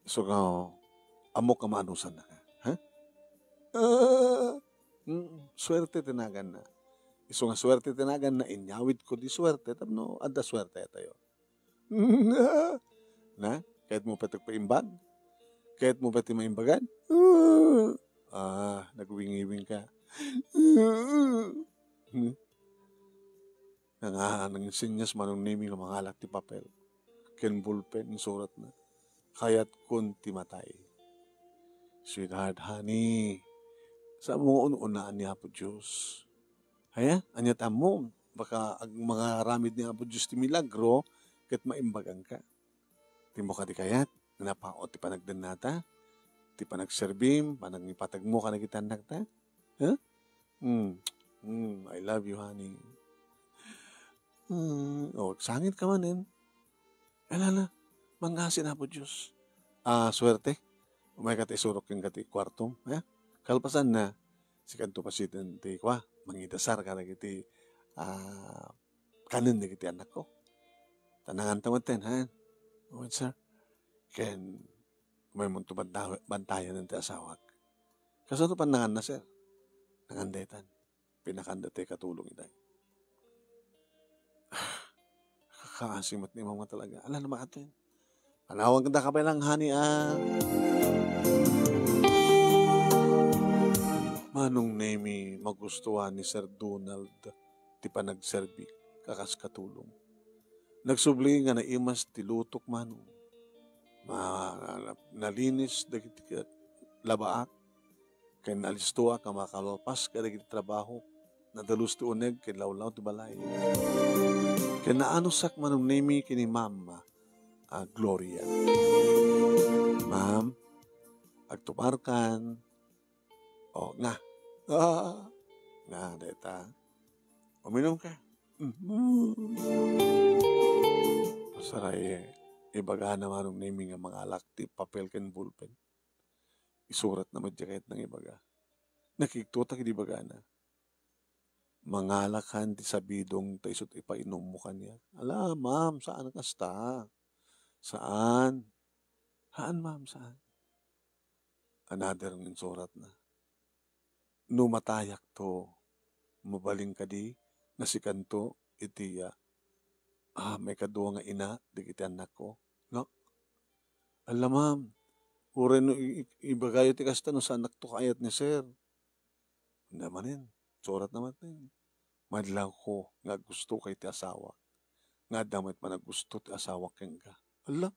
Isu nga, ammok nga maanusanna. Ha? Ah, mm, suerte ti naganna. Isu nga suerte ti naganna, inyawidko di suerte, tapno adda suerte tayo. Na? Kayatmo pay ti paimbag? Kayatmo pay ti maimbagan? Ah, nagwingiwing ka. Hmm? Nanga-, nanginsenyas Manong Nemi nga mangalak ti papel ken bulpen, insuratna, "Kayatkon ti matay." Sweetheart, honey, saan mo nga un-unaan ni Apo Diyos? Aya, ania ti ammom? Baka ag-, mangaramid ni Apo Diyos ti milagro ket maimbaganka. Ti mo kadi kayat nga napaut ti panagdennata, ti panagserbim, panangipateg mo kadagiti annakta? Huh? Hmm. Hmm, I love you, honey. Hmm, oh, agsangit ka manen. Ala, ala, mangngasi ni Apo Diyos. Ah, suerte. Umayka ta isurok kenka ti kuartom, ha? Kalpasanna, sikanto pasit ti kua, mangidasar kadagiti, ah, kanen dagiti annakko. Ta nanganta metten, ha? Wen, sir. Ken, umaymonto banta-, bantayan ti asawak. Kasano pannanganna, sir? Nangan daytan. Pinakanda ti katulong itay. Kakaasi met ni Mama talaga. Ala, na maaten. Panawan kanta ka pay lang, honey, ah. Manong Nemi, magustuhan ni Sir Donald ti panagserbi, kakas katulong. Nagsubli nga naimas ti lutok, Manong. Ma-, nalinis dagiti labaak, ken nalistoak a makalpas kadagiti trabaho. Nadalus ti uneg ken lawlaw ti balay. Ken naanusak, Manong Nemi, ken ni Ma'am, ah, Gloria. "Ma'am, agtuparkan." "O, nga?" "Ah, nga, dayta. Uminum ka." Mm. Saray, ibagana Manong Nemi nga mangalak ti papel ken bulpen. Isuratna met diay kayatna nga ibaga. Nakigtotak idi ibagana. "Mangalakan ti sabidong ta isut' ipainummo kaniak." "Ala, ma'am, saan a kasta. Saan. Haan, ma'am, saan." Another nga insuratna. "No matayakto, mabalin kadi nga sikanto iti, ah, ah, maikadua nga ina dagiti annakko?" Nak, "Ala, ma'am, uray no i-, i-, ibagayo ti kasta no saannakto kayat ni sir." Ania manen, suratna manen. "Madlawko nga aggustoka iti asawak, nga adda met panaggusto ti asawak kenka." Ala,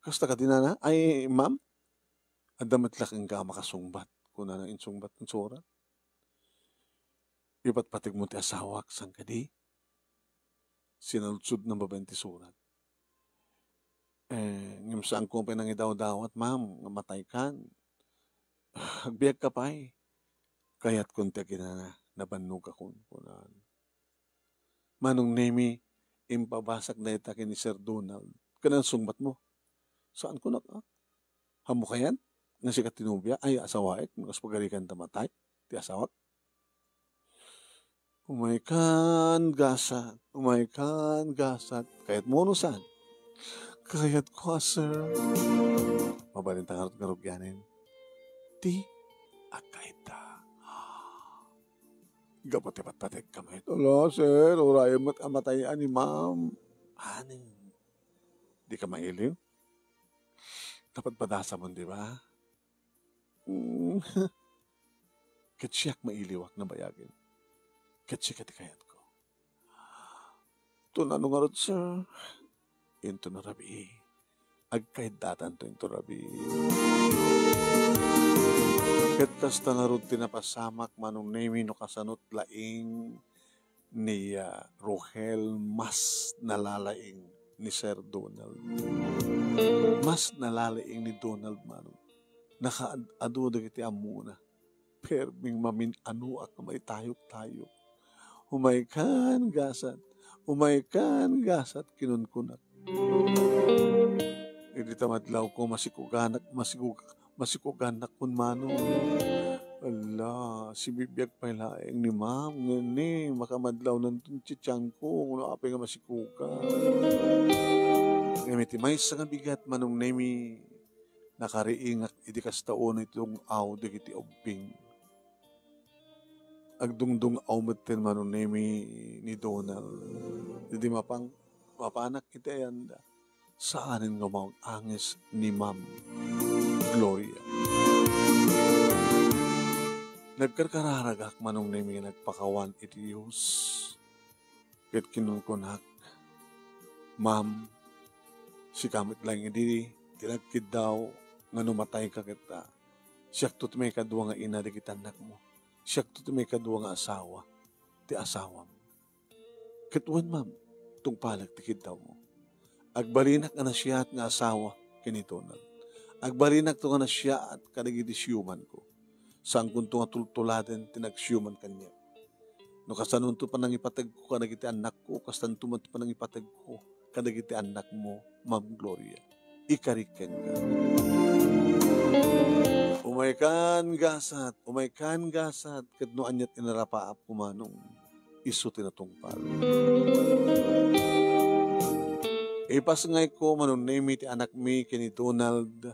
kasta kadi nana? Ay, ma'am? "Adda met la kenka a makasungbat," kunana insungbat, insurat. "Ipatpategmo ti asawak, saan kadi?" sinaludsodna babaen ti surat. Eh, ngem saanko pay nangidawdawat, ma'am, nga mataykan. Agbiagka pay. Kayatkon ti aginana, nabannogakon, kunana. Manong Nemi, impabasak dayta ken ni Sir Donald. Ket nagsungbatmo? Saan kunak, a? Ammok kayat nga sika ti nobia, ay, asawaek, no kas pagarikan ta matay ti asawak? Umaykan gasat, umaykan gasat. Kayatmo no saan? Kayatko a, sir. Mabalinta ngarud nga rugianen. Ti, agkayatda. Gapu ti patpategka met. Ala, sir, urayen met a matay ni ma'am. Anen? Dika mailiw? Napadpadasamon, di ba? Mm. Ket siak mailiwak, nabayagen. Ket sika ti kayatko. Tunano ngarud, sir? Inton a rabii. Agkayddatanto inton rabii. Ket kasta ngarud ti napasamak, Manong Nemi, no kasanot laing ni, ah, Rohel, mas nalalaing ni Sir Donald. Mas nalalaing ni Donald, Manong. Nakaad-adu dagiti ammona. Perming mamin-anoak nga maitayok-tayok. Umaykan gasat, umaykan gasat, kinunkunak. Idi ta madlawko, masikuganak, masikug-, masikuganak kun mano. Ala, sibibiag pay laeng ni ma'am, ngem ni makamadlaw nanton ti tiangko, no apay nga masikuga. Ngem iti maysa nga bigat, Manong Nemi, nakariingak idi kasta unay ti dung-aw dagiti ubbing. Agdungdung-aw metten, Manong Nemi, ni Donald. Idi mapang-, mapanak iti ayanda, saanen nga maag-angis ni Ma'am Gloria. Nagkarkararagak, Manong Nemi, nga nagpakawan iti Dios. Ket kinunkunak, "Ma'am, sika met laeng idi ti nagkiddaw nga no matayka ket, ah, siakto ti maikadua nga ina dagiti annakmo. Siakto ti maikadua nga asawa ti asawam." Ket wen, ma'am, tungpalek ti kiddawmo. Agbalinak nga nasayaat nga asawa ken ni Donald. Agbalinakto nga nasayaat kadagiti siumanko. Saankonto nga tultuladen ti nagsiuman kaniak. No kasanonto panangipategko kadagiti annakko, kastanto met ti panangipategko kadagiti annakmo, Ma'am Gloria. Ikarik kenka. Umaykan gasat, umaykan gasat, ket no aniat inarapaap kumanong, isu ti natungpal. Ipasngayko, Manong Nemi, ti anakmi ken ni Donald,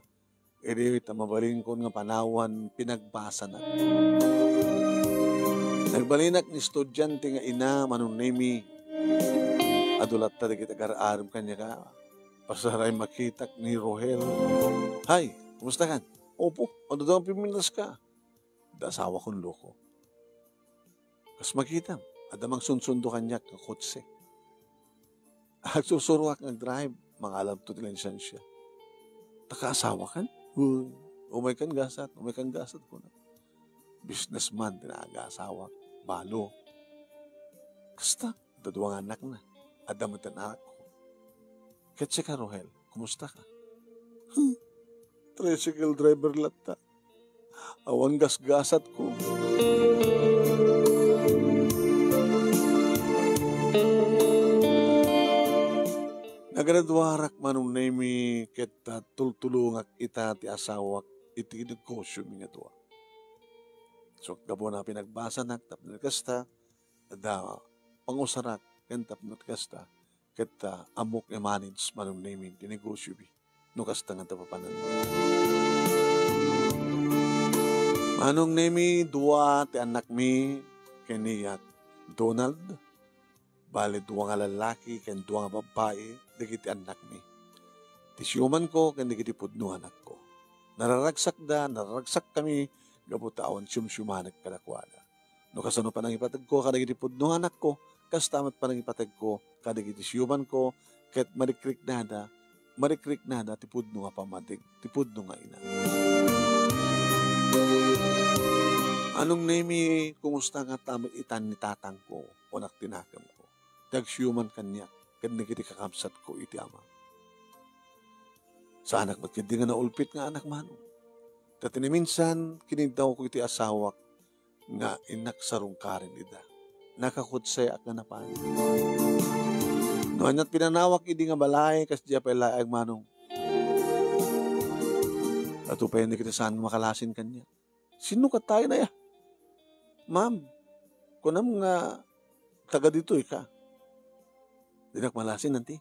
idi ta mabalinkon nga panawan pinagbasanak. Nagbalinak nga estudiante nga ina, Manong Nemi. Adu latta dagiti agar-arem kaniak a pasaray makitak ni Rohel. "Hay, kumusta kan?" "Opo, adu da nga pimmintas ka." Da asawakon loko. Kas makitam, adda mangsunsundo kaniak nga kotse. Agsusuroak nga agdrive, mangalanto ti lisensia. Ta kaasawakan? Hmm. Umaykan gasat, umaykan gasat, kuna. Businessman ti naagaasawak. Balo. Kasta, adda dua nga annakna. Adda met ti anakko. Ket sika, Rohel, kumusta ka? Hmm. Tricycle driver latta. Awan gasgasatko. Nagraduarak, Manong Nemi, ket, ah, tultulongak ita ti asawak iti negosyomi nga dua. So, gapu na pinagbasanak tapno kasta, da pangusarak ken tapno kasta, ket, ah, ammok i-manage, Manong Nemi, ti negosyomi. No kasta nga ta papanan. Manong Nemi, dua ti annakmi ken ni Donald. Bale, dua nga lallaki ken dua nga babbai dagiti annakmi. Ti siumanko ken dagiti pudno nga anakko. Nararagsakda, nararagsakkami gapu ta awan siumsiumanek kadakuada. No kasano panangipategko kadagiti pudno nga anakko, kasta met panangipategko kadagiti siumanko, ket marikriknada, marikriknada ti pudno nga pammateg, ti pudno nga ina. Manong Nemi, kumusta nga ta met itan ni tatangko, kunak ti nakemko. ti agsiuman kaniak ken dagiti kakabsatko iti Ama. Saanak met ketdi nga naulpit nga anak, Manong. Ta ti naminsan, kiniddawko iti asawak nga innak sarungkaren ida. Nakakutsay ak nga napan. No aniat pinanawak idi nga balay, kasdiay pay laeng, Manong. Adu pay dagiti saan nga makalasin kaniak. Sino ka tayo na ya? Ma'am, kunam nga taga ditoy ka. Dinak malasin, anti.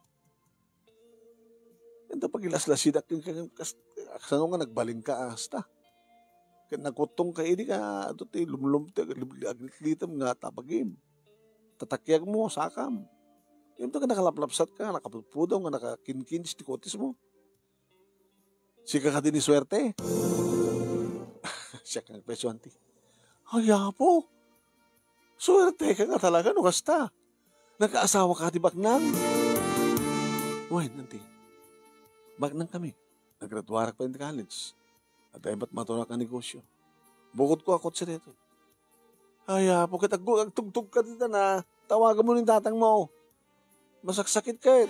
Enta pagilaslasidak ken, ken kas-, kasano nga nagbalin ka asta. Ken nagkuttong ka idi ka, ato ti lumlum ti agli-, aglitlitem nga tapagim. Tatakiag mo, sakam. Enta ka nakalaplapsat ka, nakapupudaw nga nakakinkins ti kotis mo. Sika kadi ni suerte? Siak nga agpresyo, anti. Ay, apo. Suerte ka nga talaga no kasta. Nakaasawa ka ti baknang? Wen, anti. Baknang kami. Nagraduarak pa iti college. Adda met maturak a negosyo. Bukod ko a kotse dito. Ay, apo, ket aggu-, agtugtog ka dita na. Tawagan mo ni tatang mo. Masaksakit ket.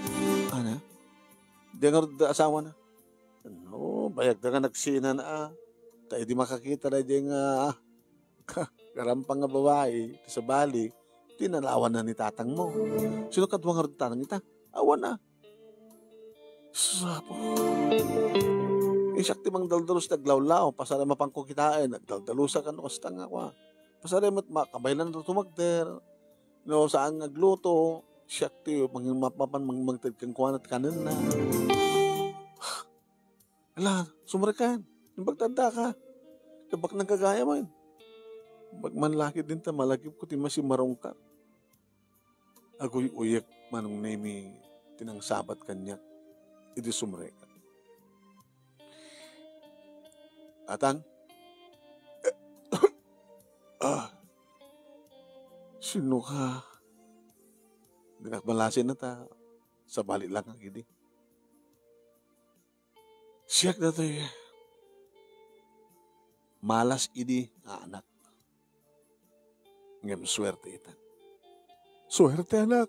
Ana? Di nga rud asawana? No, bayag da nga nagsinan a. Ta idi makakita da di nga, ah, garampang nga babae, ti sabali, ti nalawan na ni tatang mo. Sino kadua nga rud tatang ita? Awan na. Sapo. Isak ti mangdaldalos ti aglawlaw, pasar a mapanko kitaen, agdaldalusa kano kasta nga kwa. Pasar met makabaylan na tumagder. No, saan nga agluto, siak ti mang-, mapapan mang-, mangted kenkuana ti kanenna. Ala, sumrekan. Imbag tadda ka. Kabak ng kagaya man. Bagman laki din ta malagip ko ti masimarong ka. Aguy-uyek Manong Nemi ti nangsabat kaniak idi sumrek. Atang? Ah, sino ka? Dinak malasin na ta, sabali lang ang idi. Siak datoy malas idi nga anak. Ngem suerte itan. Suerte, anak.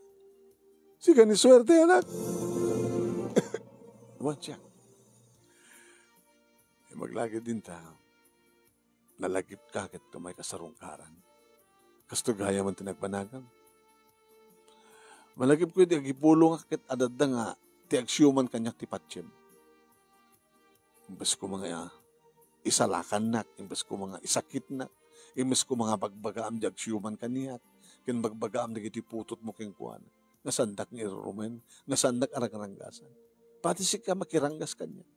Sika ni suerte, anak. Wan siya. Imbag lagi din ta, nalagip ka ket kamay kasarungkaran. Kasto gaya man ti nagbanagam. Malagip ko iti agipulong ket adda nga ti agsiuman kaniak ti patiem. Imbes ko nga isalakannak, imbes ko nga isakitnak, imbes ko nga bagbagaam di agsiuman kaniak, ken bagbagaam dagiti putotmo kenkuana, nga saandak nga irurumen, nga saandak a rangranggasan. Pati sika makiranggas kaniak.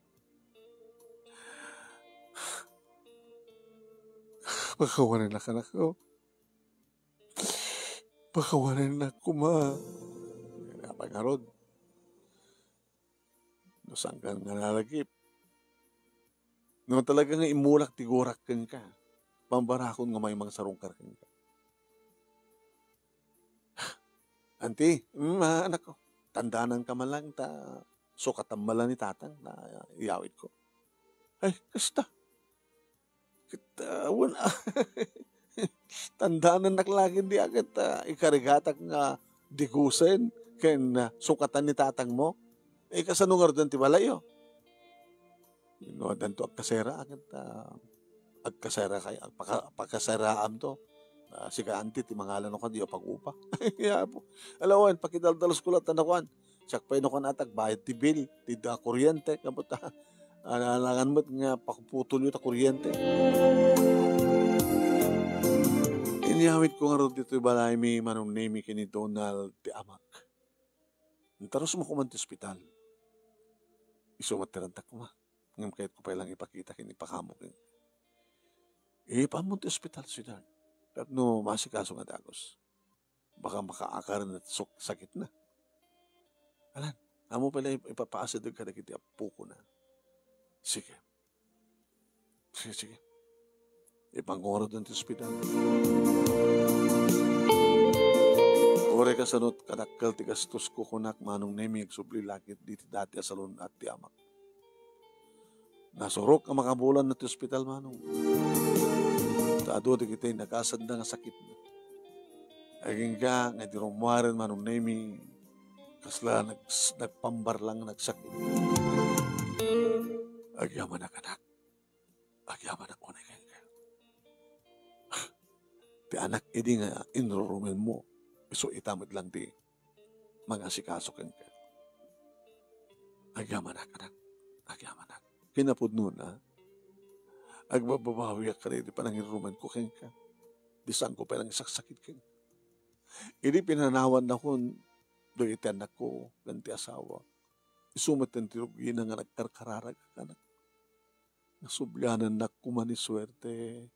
Pakawanennak, anakko. Pakawanennak koma. Apay ngarud? No saan ka nga nalagip. No talaga nga imulak ti gurak kenka, pambarakon nga may mangsarungkar kenka. Anti, mm, ah, anak ko, tandanan ka man lang ta sukatan man lang ni tatang na iyawid ko. Ay, kasta. Ket, ah, wen, tandanan nak lagi di aket, ah, ikarigatak nga digusen ken, ah, sukatan ni tatang mo. Eh, kasano ngaruden ti balayyo? No, addanto agkasera, aket, ah, agkasera kay, agpaka-, pakaseraam to. Ah, sika anti ti mangalan no kadi, pag-upa. Ya, apo. Alawan, pakidaldalos ko latta na kuan. Siak pay no kan atag bayad ti bill, ti da kuryente, kapot, ah, alangan met nga pakuputol yo ta kuryente. Inyawid ko ngarud ditoy balay mi Manong Nemi ken ni Donald ti amak. Intarusmo koma ti ospital. Isu met ti ranta koma. Ngem kayat ko pay lang ipakita ken ipakaammo ken. Ipaammo ti ospital, sweetheart. Tapno maasikaso nga dagus. Baka makaakar na sok-, sakit na. Alan, ammo pala ip-, ipapaasideg kadagiti appo ko na. Sige. Sige, sige. Ipangurod ti ospital. Uray kasano kadakkel ti gastos ko, kunak, Manong Nemi, agsubli lakit diti dati a salon at ti amak. Nasurok a makabulan na ti ospital, Manong. Ta adu dagiti nagasadda nga sakitna. Agingga nga idi rummuaren, Manong Nemi, kasla nags-, nagpambarlang, nagsakit. Agyamanak, anak. Agyamanak unay kenka. Ti anak idi nga inrurumenmo, isu ita met lang ti mangasikaso kenka. Agyamanak, anak. Agyamanak. Kinapudnona, agbababawiak kadagiti panangirurumenko kenka. Di saanko pay lang isaksakit kenka. Idi pinanawannakon dagiti annakko ken ti asawa, isu met ti rugina nga nagkarkararag, anak. Nasublianannak koma ni suerte.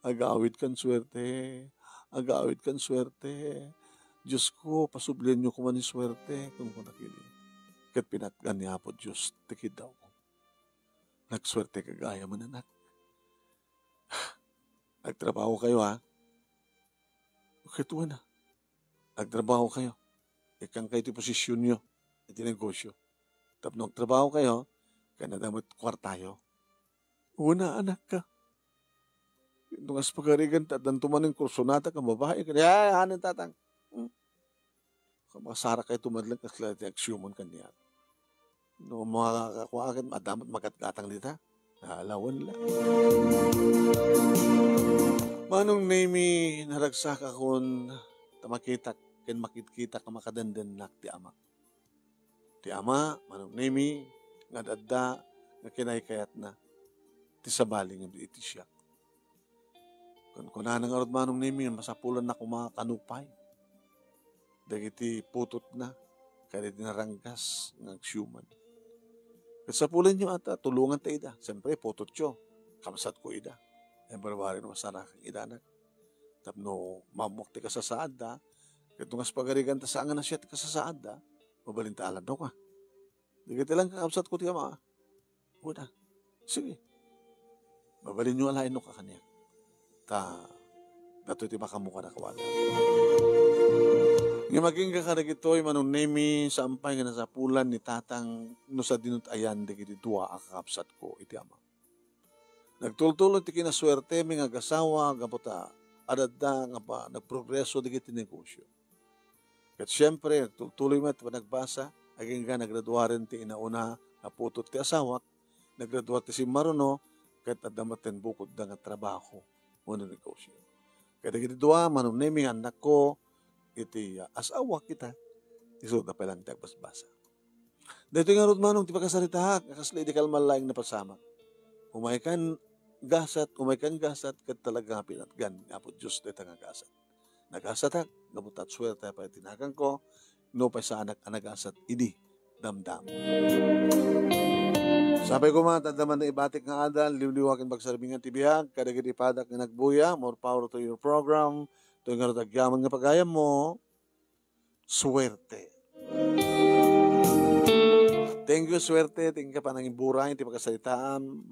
Agawidkan suerte. Agawidkan suerte. Diosko, pasublianyo koma ni suerte, kunkunak idi. Ket pinatgan ni Apo Dios ti kiddawko. Nagsuerteka gayam, anak. Agtrabahokayo, ha? Ket wen a, agtrabahokayo. Ikkankayo ti posisionyo iti negosio. Tapno agtrabahokayo, ken adda met kuartayo. Wen a, anakka. No kas pagarigan, ta addanto manen kursunata nga babai. Kadi, ay, anen, tatang. Hmm. Kamasara kay tumadlang kasla ti agsiuman kaniak. No makakakua ket adda met magatgatang dita. Alawan la. Manong Nemi, naragsakakon ta makitak ken makitkitak a makadendennak ti amak. Ti ama, Manong Nemi, nga adda nga kinaykayatna ti sabali nga iti siak. Kunkunana ngarud, Manong Nemi, nga masapulanna koma kano pay dagiti putotna kadagiti naranggas nga agsiuman. Ket sapulenyo a ta tulonganta ida. Siempre, putotyo, kabsatko ida. Ay, barbarin, masarakan ida, anak. Tapno maammoak ti kasasaadda, ket no kas pagarigan ta saan nga nasia ti kasasaadda, mabalinta a lannuka. Dagiti lang kakabsatko ti ama. Wen a. Sige. Mabalinyo a laenno ka kaniak. Ta, datoy ti makaammo kadakuada. Ngem agingga kadagitoy, Manong Nemi, saan pay nga nasapulan ni tatang no sadino ti ayan dagiti dua a kakabsatko iti ama. Nagtultuloy ti kinasuertemi nga agasawa gapu ta adda nga pa-, nagprogreso dagiti negosio. Ket siempre, nagtultuloy met ti panagbasa, agingga nagraduaren ti inauna nga putot ti asawak, nagraduar ti simmaruno, ket adda met ti bukotda nga trabaho wenno negosio. Ket dagiti dua, Manong Nemi nga annakko, iti, ah, asawak ita, isuda pay lang ti agbasbasa. Daytoy ngarud, Manong, ti pakasaritaak, nga kasla idi kalman laeng napasamak. Umay kan gasat, umay kan gasat, ket talaga nga pinatgan ni Apo Dios dayta nga gasat. Nagasatak, gapu ta suerte pay ti naganko, no pay saanak a nagasat idi damdama. Sapay koma, ta adda man naibatik nga adal, liwliwa ken pagsarbingan ti biag, kadagiti padak nga nagbuya, more power to your program. Daytoy ngarud agyaman nga pagayammo, suerte. Thank you, suerte. Thank you, panangiburay, ti pakasaritaan.